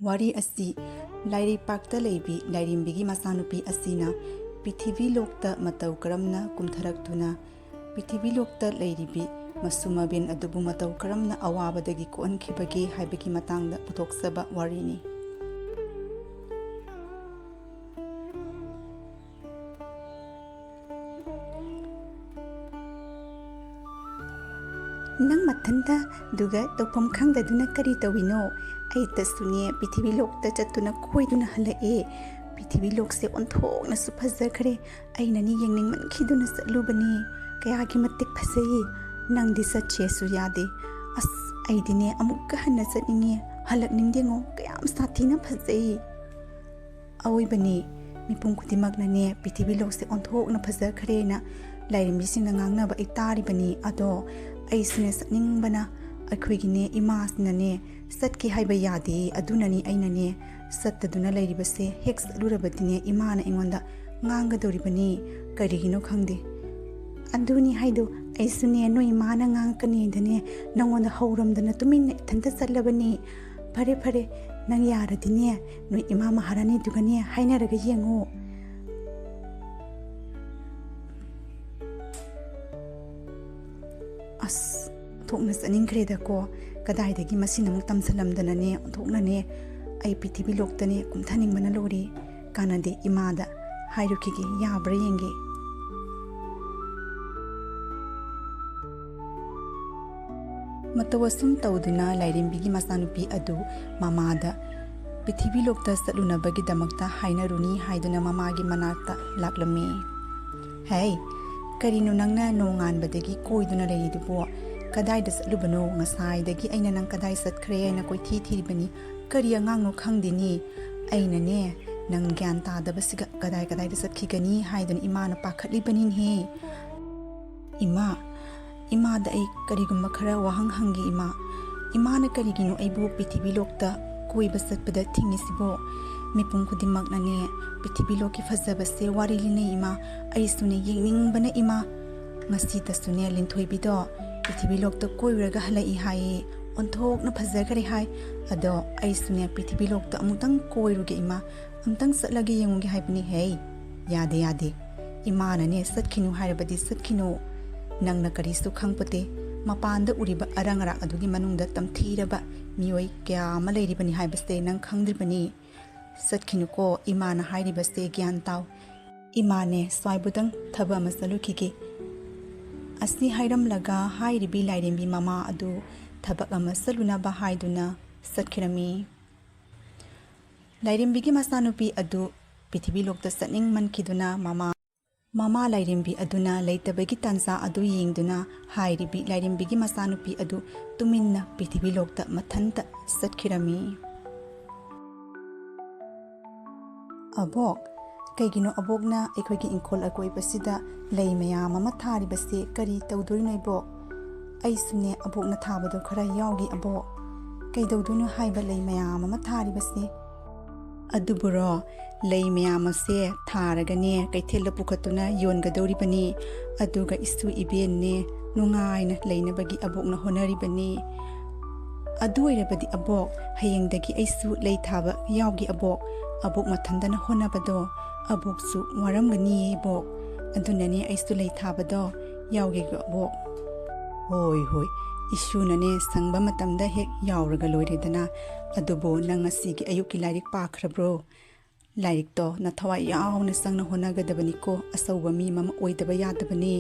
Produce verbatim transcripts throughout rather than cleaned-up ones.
ꯋꯥꯔꯤ ꯑꯁꯤ ꯂꯥꯏꯔꯩꯄꯥꯛꯇ ꯂꯩꯕꯤ ꯂꯥꯏꯔꯦꯝꯕꯤꯒꯤ ꯃꯆꯥꯅꯨꯄꯤ ꯑꯁꯤꯅ ꯄ꯭ꯔꯤꯊꯤꯕꯤ ꯂꯣꯛꯇ ꯃꯇꯧ ꯀꯔꯝꯅ ꯀꯨꯝꯊꯔꯛꯇꯨꯅ ꯄ꯭ꯔꯤꯊꯤꯕꯤ ꯂꯣꯛꯇ ꯂꯩꯔꯤꯕꯤ ꯃꯁꯨ ꯃꯕꯦꯟ ꯑꯗꯨꯕꯨ ꯃꯇꯧ ꯀꯔꯝꯅ ꯑꯋꯥꯕꯗꯒꯤ ꯀꯣꯛꯍꯟꯈꯤꯕꯒꯦ ꯍꯥꯏꯕꯒꯤ ꯃꯇꯥꯡꯗ ꯄꯨꯊꯣꯛꯆꯕ ꯋꯥꯔꯤꯅꯤ꯫ ꯅꯪ ꯃꯊꯟꯇ ꯑꯗꯨꯒ ꯇꯧꯐꯝ ꯈꯪꯗꯗꯨꯅ ꯀꯔꯤ ꯇꯧꯏꯅꯣ? ꯑꯩꯇꯁꯨꯅꯦ ꯄ꯭ꯔꯤꯊꯤꯕꯤ ꯂꯣꯛꯇ ꯆꯠꯇꯨꯅ ꯀꯣꯏꯗꯨꯅ ꯍꯜꯂꯛꯑꯦ꯫ ꯄ꯭ꯔꯤꯊꯤꯕꯤ ꯂꯣꯛꯁꯦ ꯑꯣꯟꯊꯣꯛꯅꯁꯨ ꯐꯖꯈ꯭ꯔꯦ꯫ ꯑꯩꯅꯅꯤ ꯌꯦꯡꯅꯤꯡꯃꯟꯈꯤꯗꯨꯅ ꯆꯠꯂꯨꯕꯅꯤ꯫ ꯀꯌꯥꯒꯤ ꯃꯇꯤꯛ ꯐꯖꯩ꯫ ꯅꯪꯗꯤ ꯆꯠꯁꯦꯁꯨ ꯌꯥꯗꯦ꯫ ꯑꯁ, ꯑꯩꯗꯤꯅꯦ ꯑꯃꯨꯛꯀ ꯍꯟꯅ ꯆꯠꯅꯤꯡꯉꯦ꯫ ꯍꯜꯂꯛꯅꯤꯡꯗꯦꯉꯣ, ꯀꯌꯥꯝ ꯁꯥꯊꯤꯅ ꯐꯖꯩ꯫ ꯑꯋꯣꯏꯕꯅꯤ, ꯃꯤꯄꯨꯝ ꯈꯨꯗꯤꯡꯃꯛꯅꯅꯦ ꯄ꯭ꯔꯤꯊꯤꯕꯤ ꯂꯣꯛꯁꯦ ꯑꯣꯟꯊꯣꯛꯅ ꯐꯖꯈ꯭ꯔꯦꯅ ꯂꯥꯏꯔꯦꯝꯕꯤꯁꯤꯡꯅ ꯉꯥꯡꯅꯕ ꯑꯩ ꯇꯥꯔꯤꯕꯅꯤ꯫ ꯑꯗꯣ ꯑꯩꯁꯨꯅꯦ ꯆꯠꯅꯤꯡꯕꯅ, ꯑꯩꯈꯣꯏꯒꯤꯅꯦ ꯏꯃꯥꯁꯤꯅꯅꯦ ꯆꯠꯀꯦ ꯍꯥꯏꯕ ꯌꯥꯗꯦ꯫ ꯑꯗꯨꯅꯅꯤ ꯑꯩꯅꯅꯦ ꯆꯠꯇꯗꯨꯅ ꯂꯩꯔꯤꯕꯁꯦ꯫ ꯍꯦꯛ ꯆꯠꯂꯨꯔꯕꯗꯤꯅꯦ ꯏꯃꯥꯅ ꯑꯩꯉꯣꯟꯗ ꯉꯥꯡꯒꯗꯧꯔꯤꯕꯅꯤ꯫ ꯀꯔꯤꯒꯤꯅꯣ ꯈꯪꯗꯦ꯫ ꯑꯗꯨꯅꯤ ꯍꯥꯏꯗꯣ, ꯑꯩꯁꯨꯅꯦ ꯅꯣꯏ ꯏꯃꯥꯅ ꯉꯥꯡꯉꯛꯀꯅꯤꯗꯅꯦ ꯅꯪꯉꯣꯟꯗ ꯍꯧꯔꯝꯗꯅ ꯇꯨꯃꯤꯟꯅ ꯏꯊꯟꯇ ꯆꯠꯂꯕꯅꯤ꯫ ꯐꯔꯦ ꯐꯔꯦ, ꯅꯪ ꯌꯥꯔꯗꯤꯅꯦ ꯅꯣꯏ ꯏꯃꯥ ꯃꯍꯥꯔꯥꯅꯤꯗꯨꯒꯅꯦ ꯍꯥꯏꯅꯔꯒ ꯌꯦꯡꯉꯣ꯫ ꯑꯁ, ꯑꯣꯟꯊꯣꯛꯅ ꯆꯠꯅꯤꯡꯈ꯭ꯔꯦꯗꯀꯣ꯫ ꯀꯗꯥꯏꯗꯒꯤ ꯃꯁꯤꯅ ꯑꯃꯨꯛ ꯇꯝꯁꯜꯂꯝꯗꯅꯅꯦ ꯑꯣꯟꯊꯣꯛꯅꯅꯦ ꯑꯩ ꯄ꯭ꯔꯤꯊꯤꯕꯤ ꯂꯣꯛꯇꯅꯦ ꯀꯨꯝꯊꯅꯤꯡꯕꯅ ꯂꯣꯏꯔꯦ꯫ ꯀꯥꯟꯅꯗꯦ, ꯏꯃꯥꯗ ꯍꯥꯏꯔꯨꯈꯤꯒꯦ, ꯌꯥꯕ꯭ꯔꯥ ꯌꯦꯡꯒꯦ꯫ ꯃꯇꯧ ꯑꯁꯨꯝ ꯇꯧꯗꯨꯅ ꯂꯥꯏꯔꯦꯝꯕꯤꯒꯤ ꯃꯆꯥꯅꯨꯄꯤ ꯑꯗꯨ ꯃꯃꯥꯗ ꯄ꯭ꯔꯤꯊꯤꯕꯤ ꯂꯣꯛꯇ ꯆꯠꯂꯨꯅꯕꯒꯤꯗꯃꯛꯇ ꯍꯥꯏꯅꯔꯨꯅꯤ ꯍꯥꯏꯗꯨꯅ ꯃꯃꯥꯒꯤ ꯃꯅꯥꯛꯇ ꯂꯥꯛꯂꯝꯃꯤ꯫ "ꯍꯦ, ꯀꯔꯤꯅꯣ ꯅꯪꯅ ꯅꯣꯡꯉꯥꯟꯕꯗꯒꯤ ꯀꯣꯏꯗꯨꯅ ꯂꯩꯔꯤꯗꯨꯕꯣ? ꯀꯗꯥꯏꯗ ꯆꯠꯂꯨꯕꯅꯣ? ꯉꯁꯥꯏꯗꯒꯤ ꯑꯩꯅ ꯅꯪ ꯀꯗꯥꯏ ꯆꯠꯈ꯭ꯔꯦ ꯍꯥꯏꯅ ꯀꯣꯏꯊꯤ ꯊꯤꯔꯤꯕꯅꯤ꯫ ꯀꯔꯤ ꯑꯉꯥꯡꯅꯣ ꯈꯪꯗꯦꯅꯦ꯫ ꯑꯩꯅꯅꯦ ꯅꯪ ꯒ꯭ꯌꯥꯟ ꯇꯥꯗꯕꯁꯤꯒ ꯀꯗꯥꯏ ꯀꯗꯥꯏꯗ ꯆꯠꯈꯤꯒꯅꯤ ꯍꯥꯏꯗꯨꯅ ꯏꯃꯥꯅ ꯄꯥꯈꯠꯂꯤꯕꯅꯤꯅꯦꯍꯦ꯫ ꯏꯃꯥ, ꯏꯃꯥꯗ ꯑꯩ ꯀꯔꯤꯒꯨꯝꯕ ꯈꯔ ꯋꯥꯍꯪ ꯍꯪꯒꯦ ꯏꯃꯥ꯫ ꯏꯃꯥꯅ ꯀꯔꯤꯒꯤꯅꯣ ꯑꯩꯕꯨ ꯄ꯭ꯔꯤꯊꯤꯕꯤ ꯂꯣꯛꯇ ꯀꯣꯏꯕ ꯆꯠꯄꯗ ꯊꯤꯡꯉꯤꯁꯤꯕꯣ? ꯃꯤꯄꯨꯝ ꯈꯨꯗꯤꯡꯃꯛꯅꯅꯦ ꯄ꯭ꯔꯤꯊꯤꯕꯤ ꯂꯣꯛꯀꯤ ꯐꯖꯕꯁꯦ ꯋꯥꯔꯤ ꯂꯤꯅꯩ ꯏꯃꯥ꯫ ꯑꯩꯁꯨꯅꯦ ꯌꯦꯡꯅꯤꯡꯕꯅ ꯏꯃꯥ꯫ ꯉꯁꯤꯇꯁꯨꯅꯦ ꯂꯤꯟꯊꯣꯏꯕꯤꯗꯣ ꯄ꯭ꯔꯤꯊꯤꯕꯤ ꯂꯣꯛꯇ ꯀꯣꯏꯔꯨꯔꯒ ꯍꯜꯂꯛꯏ ꯍꯥꯏꯌꯦ꯫ ꯑꯣꯟꯊꯣꯛꯅ ꯐꯖꯈ꯭ꯔꯦ ꯍꯥꯏ꯫ ꯑꯗꯣ ꯑꯩꯁꯨꯅꯦ ꯄ꯭ꯔꯤꯊꯤꯕꯤ ꯂꯣꯛꯇ ꯑꯃꯨꯛꯇꯪ ꯀꯣꯏꯔꯨꯒꯦ ꯏꯃꯥ, ꯑꯃꯨꯛꯇꯪ ꯆꯠꯂꯒ ꯌꯦꯡꯉꯨꯒꯦ ꯍꯥꯏꯕꯅꯤ꯫ ꯍꯦ, ꯌꯥꯗꯦ ꯌꯥꯗꯦ, ꯏꯃꯥꯅꯅꯦ ꯆꯠꯈꯤꯅꯨ ꯍꯥꯏꯔꯕꯗꯤ ꯆꯠꯈꯤꯅꯨ꯫ ꯅꯪꯅ ꯀꯔꯤꯁꯨ ꯈꯪꯄꯣꯠꯇꯦ꯫ ꯃꯄꯥꯟꯗ ꯎꯔꯤꯕ ꯑꯔꯪ ꯑꯔꯥꯛ ꯑꯗꯨꯒꯤ ꯃꯅꯨꯡꯗ ꯇꯝꯊꯤꯔꯕ ꯃꯤꯑꯣꯏ ꯀꯌꯥ ꯑꯃ ꯂꯩꯔꯤꯕꯅꯤ ꯍꯥꯏꯕꯁꯦ ꯅꯪ ꯈꯪꯗ꯭ꯔꯤꯕꯅꯤ꯫ ꯆꯠꯈꯤꯅꯨꯀꯣ, ꯏꯃꯥꯅ ꯍꯥꯏꯔꯤꯕꯁꯦ ꯒ꯭ꯌꯥꯟ ꯇꯥꯎ꯫ ꯏꯃꯥꯅꯦ, ꯁ꯭ꯋꯥꯏꯕꯨꯗꯪ ꯊꯕꯛ ꯑꯃ ꯆꯠꯂꯨꯈꯤꯒꯦ꯫ ꯑꯁꯤ ꯍꯥꯏꯔꯝꯂꯒ ꯍꯥꯏꯔꯤꯕꯤ ꯂꯥꯏꯔꯦꯝꯕꯤ ꯃꯃꯥ ꯑꯗꯨ ꯊꯕꯛ ꯑꯃ ꯆꯠꯂꯨꯅꯕ ꯍꯥꯏꯗꯨꯅ ꯆꯠꯈꯤꯔꯝꯃꯤ꯫ ꯂꯥꯏꯔꯦꯝꯕꯤꯒꯤ ꯃꯆꯥꯅꯨꯄꯤ ꯑꯗꯨ ꯄ꯭ꯔꯤꯊꯤꯕꯤ ꯂꯣꯛꯇ ꯆꯠꯅꯤꯡꯃꯟꯈꯤꯗꯨꯅ ꯃꯃꯥ, ꯃꯃꯥ ꯂꯥꯏꯔꯦꯝꯕꯤ ꯑꯗꯨꯅ ꯂꯩꯇꯕꯒꯤ ꯇꯥꯟꯖꯥ ꯑꯗꯨ ꯌꯦꯡꯗꯨꯅ ꯍꯥꯏꯔꯤꯕꯤ ꯂꯥꯏꯔꯦꯝꯕꯤꯒꯤ ꯃꯆꯥꯅꯨꯄꯤ ꯑꯗꯨ ꯇꯨꯃꯤꯟꯅ ꯄ꯭ꯔꯤꯊꯤꯕꯤ ꯂꯣꯛꯇ ꯃꯊꯟꯇ ꯆꯠꯈꯤꯔꯝꯃꯤ꯫ "ꯑꯕꯣꯛ, ꯀꯩꯒꯤꯅꯣ ꯑꯕꯣꯛꯅ ꯑꯩꯈꯣꯏꯒꯤ ꯏꯪꯈꯣꯜ ꯑꯀꯣꯏꯕꯁꯤꯗ ꯂꯩ ꯃꯌꯥꯝ ꯑꯃ ꯊꯥꯔꯤꯕꯁꯦ? ꯀꯔꯤ ꯇꯧꯗꯣꯏꯅꯣ ꯏꯕꯣꯛ? ꯑꯩꯁꯨꯅꯦ ꯑꯕꯣꯛꯅ ꯊꯥꯕꯗꯣ ꯈꯔ ꯌꯥꯎꯒꯦ ꯑꯕꯣꯛ꯫ ꯀꯩꯗꯧꯗꯣꯏꯅꯣ ꯍꯥꯏꯕ ꯂꯩ ꯃꯌꯥꯝ ꯑꯃ ꯊꯥꯔꯤꯕꯁꯦ?" "ꯑꯗꯨꯕꯨꯔꯣ, ꯂꯩ ꯃꯌꯥꯝ ꯑꯁꯦ ꯊꯥꯔꯒꯅꯦ ꯀꯩꯊꯦꯜꯗ ꯄꯨꯈꯠꯇꯨꯅ ꯌꯣꯟꯒꯗꯧꯔꯤꯕꯅꯤ꯫ ꯑꯗꯨꯒ ꯏꯁꯨ ꯏꯕꯦꯟꯅꯦ ꯅꯨꯡꯉꯥꯏꯅ ꯂꯩꯅꯕꯒꯤ ꯑꯕꯣꯛꯅ ꯍꯣꯠꯅꯔꯤꯕꯅꯤ꯫ ꯑꯗꯨ ꯑꯣꯏꯔꯕꯗꯤ ꯑꯕꯣꯛ, ꯍꯌꯦꯡꯗꯒꯤ ꯑꯩꯁꯨ ꯂꯩ ꯊꯥꯕ ꯌꯥꯎꯒꯦ ꯑꯕꯣꯛ꯫ ꯑꯕꯣꯛ ꯃꯊꯟꯗꯅ ꯍꯣꯠꯅꯕꯗꯣ ꯑꯕꯣꯛꯁꯨ ꯋꯥꯔꯝꯒꯅꯤꯌꯦ ꯏꯕꯣꯛ꯫ ꯑꯗꯨꯅꯅꯦ ꯑꯩꯁꯨ ꯂꯩ ꯊꯥꯕꯗꯣ ꯌꯥꯎꯒꯦ ꯑꯕꯣꯛ꯫" "ꯍꯣꯏ ꯍꯣꯏ, ꯏꯁꯨꯅꯅꯦ ꯁꯪꯕ ꯃꯇꯝꯗ ꯍꯦꯛ ꯌꯥꯎꯔꯒ ꯂꯣꯏꯔꯦꯗꯅ꯫ ꯑꯗꯨꯕꯨ ꯅꯪ ꯉꯁꯤꯒꯤ ꯑꯌꯨꯛꯀꯤ ꯂꯥꯏꯔꯤꯛ ꯄꯥꯈ꯭ꯔꯕ꯭ꯔꯣ? ꯂꯥꯏꯔꯤꯛꯇꯣ ꯅꯊꯋꯥꯏ ꯌꯥꯎꯅ ꯆꯪꯅ ꯍꯣꯠꯅꯒꯗꯕꯅꯤꯀꯣ꯫ ꯑꯆꯧꯕ ꯃꯤ ꯑꯃ ꯑꯣꯏꯗꯕ ꯌꯥꯗꯕꯅꯤ꯫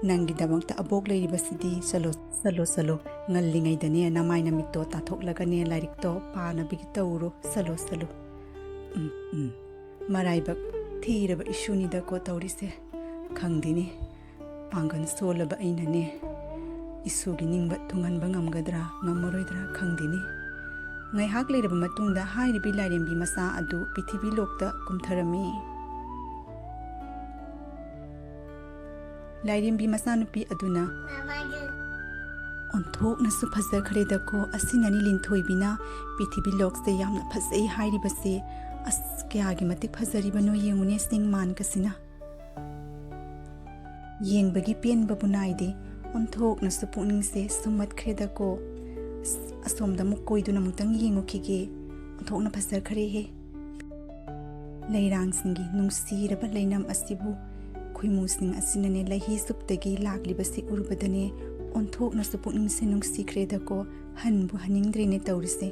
ꯅꯪꯒꯤꯗꯃꯛꯇ ꯑꯕꯣꯛ ꯂꯩꯔꯤꯕꯁꯤꯗꯤ꯫ ꯆꯠꯂꯣ, ꯆꯠꯂꯣ, ꯆꯠꯂꯣ꯫ ꯉꯜꯂꯤꯉꯩꯗꯅꯦ ꯅꯃꯥꯏ ꯅꯃꯤꯠꯇꯣ ꯇꯥꯊꯣꯛꯂꯒꯅꯦ ꯂꯥꯏꯔꯤꯛꯇꯣ ꯄꯥꯅꯕꯒꯤ ꯇꯧꯔꯣ꯫ ꯆꯠꯂꯣ, ꯆꯠꯂꯣ꯫" ꯎꯝ, ꯎꯝ꯫ ꯃꯔꯥꯏꯕꯛ ꯊꯤꯔꯕ ꯏꯁꯨꯅꯤꯗꯀꯣ ꯇꯧꯔꯤꯁꯦ꯫ ꯈꯪꯗꯦꯅꯦ, ꯄꯥꯡꯒꯜ ꯁꯣꯜꯂꯕ ꯑꯩꯅꯅꯦ ꯏꯁꯨꯒꯤ ꯅꯤꯡꯕ ꯊꯨꯡꯍꯟꯕ ꯉꯝꯒꯗ꯭ꯔꯥ ꯉꯝꯃꯔꯣꯏꯗ꯭ꯔꯥ ꯈꯪꯗꯦꯅꯦ꯫ ꯉꯥꯏꯍꯥꯛ ꯂꯩꯔꯕ ꯃꯇꯨꯡꯗ ꯍꯥꯏꯔꯤꯕꯤ ꯂꯥꯏꯔꯦꯝꯕꯤ ꯃꯆꯥ ꯑꯗꯨ ꯄ꯭ꯔꯤꯊꯤꯕꯤ ꯂꯣꯛꯇ ꯀꯨꯝꯊꯔꯝꯃꯤ꯫ ꯂꯥꯏꯔꯦꯝꯕꯤ ꯃꯆꯥꯅꯨꯄꯤ ꯑꯗꯨꯅ, "ꯑꯣꯟꯊꯣꯛꯅꯁꯨ ꯐꯖꯈ꯭ꯔꯦꯗꯀꯣ, ꯑꯁꯤꯅꯅꯤ ꯂꯤꯟꯊꯣꯏꯕꯤꯅ ꯄ꯭ꯔꯤꯊꯤꯕꯤ ꯂꯣꯛꯁꯦ ꯌꯥꯝꯅ ꯐꯖꯩ ꯍꯥꯏꯔꯤꯕꯁꯦ꯫ ꯑꯁ, ꯀꯌꯥꯒꯤ ꯃꯇꯤꯛ ꯐꯖꯔꯤꯕꯅꯣ ꯌꯦꯡꯉꯨꯅꯦ ꯆꯤꯡ ꯃꯥꯟꯒꯁꯤꯅ꯫ ꯌꯦꯡꯕꯒꯤ ꯄꯦꯟꯕꯕꯨ ꯅꯥꯏꯗꯦ, ꯑꯣꯟꯊꯣꯛꯅꯁꯨ ꯄꯨꯛꯅꯤꯡꯁꯦ ꯁꯨꯝꯍꯠꯈ꯭ꯔꯦꯗꯀꯣ꯫ ꯑꯁ, ꯑꯁꯣꯝꯗ ꯑꯃꯨꯛ ꯀꯣꯏꯗꯨꯅ ꯑꯃꯨꯛꯇꯪ ꯌꯦꯡꯉꯨꯈꯤꯒꯦ꯫ ꯑꯣꯟꯊꯣꯛꯅ ꯐꯖꯈ꯭ꯔꯦꯍꯦ꯫ ꯂꯩꯔꯥꯡꯁꯤꯡꯒꯤ ꯅꯨꯡꯁꯤꯔꯕ ꯂꯩꯅꯝ ꯑꯁꯤꯕꯨ ꯈꯣꯏꯃꯨꯁꯤꯡ ꯑꯁꯤꯅꯅꯦ ꯂꯩꯍꯤ ꯆꯨꯞꯇꯒꯤ ꯂꯥꯛꯂꯤꯕꯁꯤ ꯎꯔꯨꯕꯗꯅꯦ ꯑꯣꯟꯊꯣꯛꯅꯁꯨ ꯄꯨꯛꯅꯤꯡꯁꯦ ꯅꯨꯡꯁꯤꯈ꯭ꯔꯦꯗꯀꯣ, ꯍꯟꯕꯨ ꯍꯟꯅꯤꯡꯗ꯭ꯔꯦꯅꯦ ꯇꯧꯔꯤꯁꯦ꯫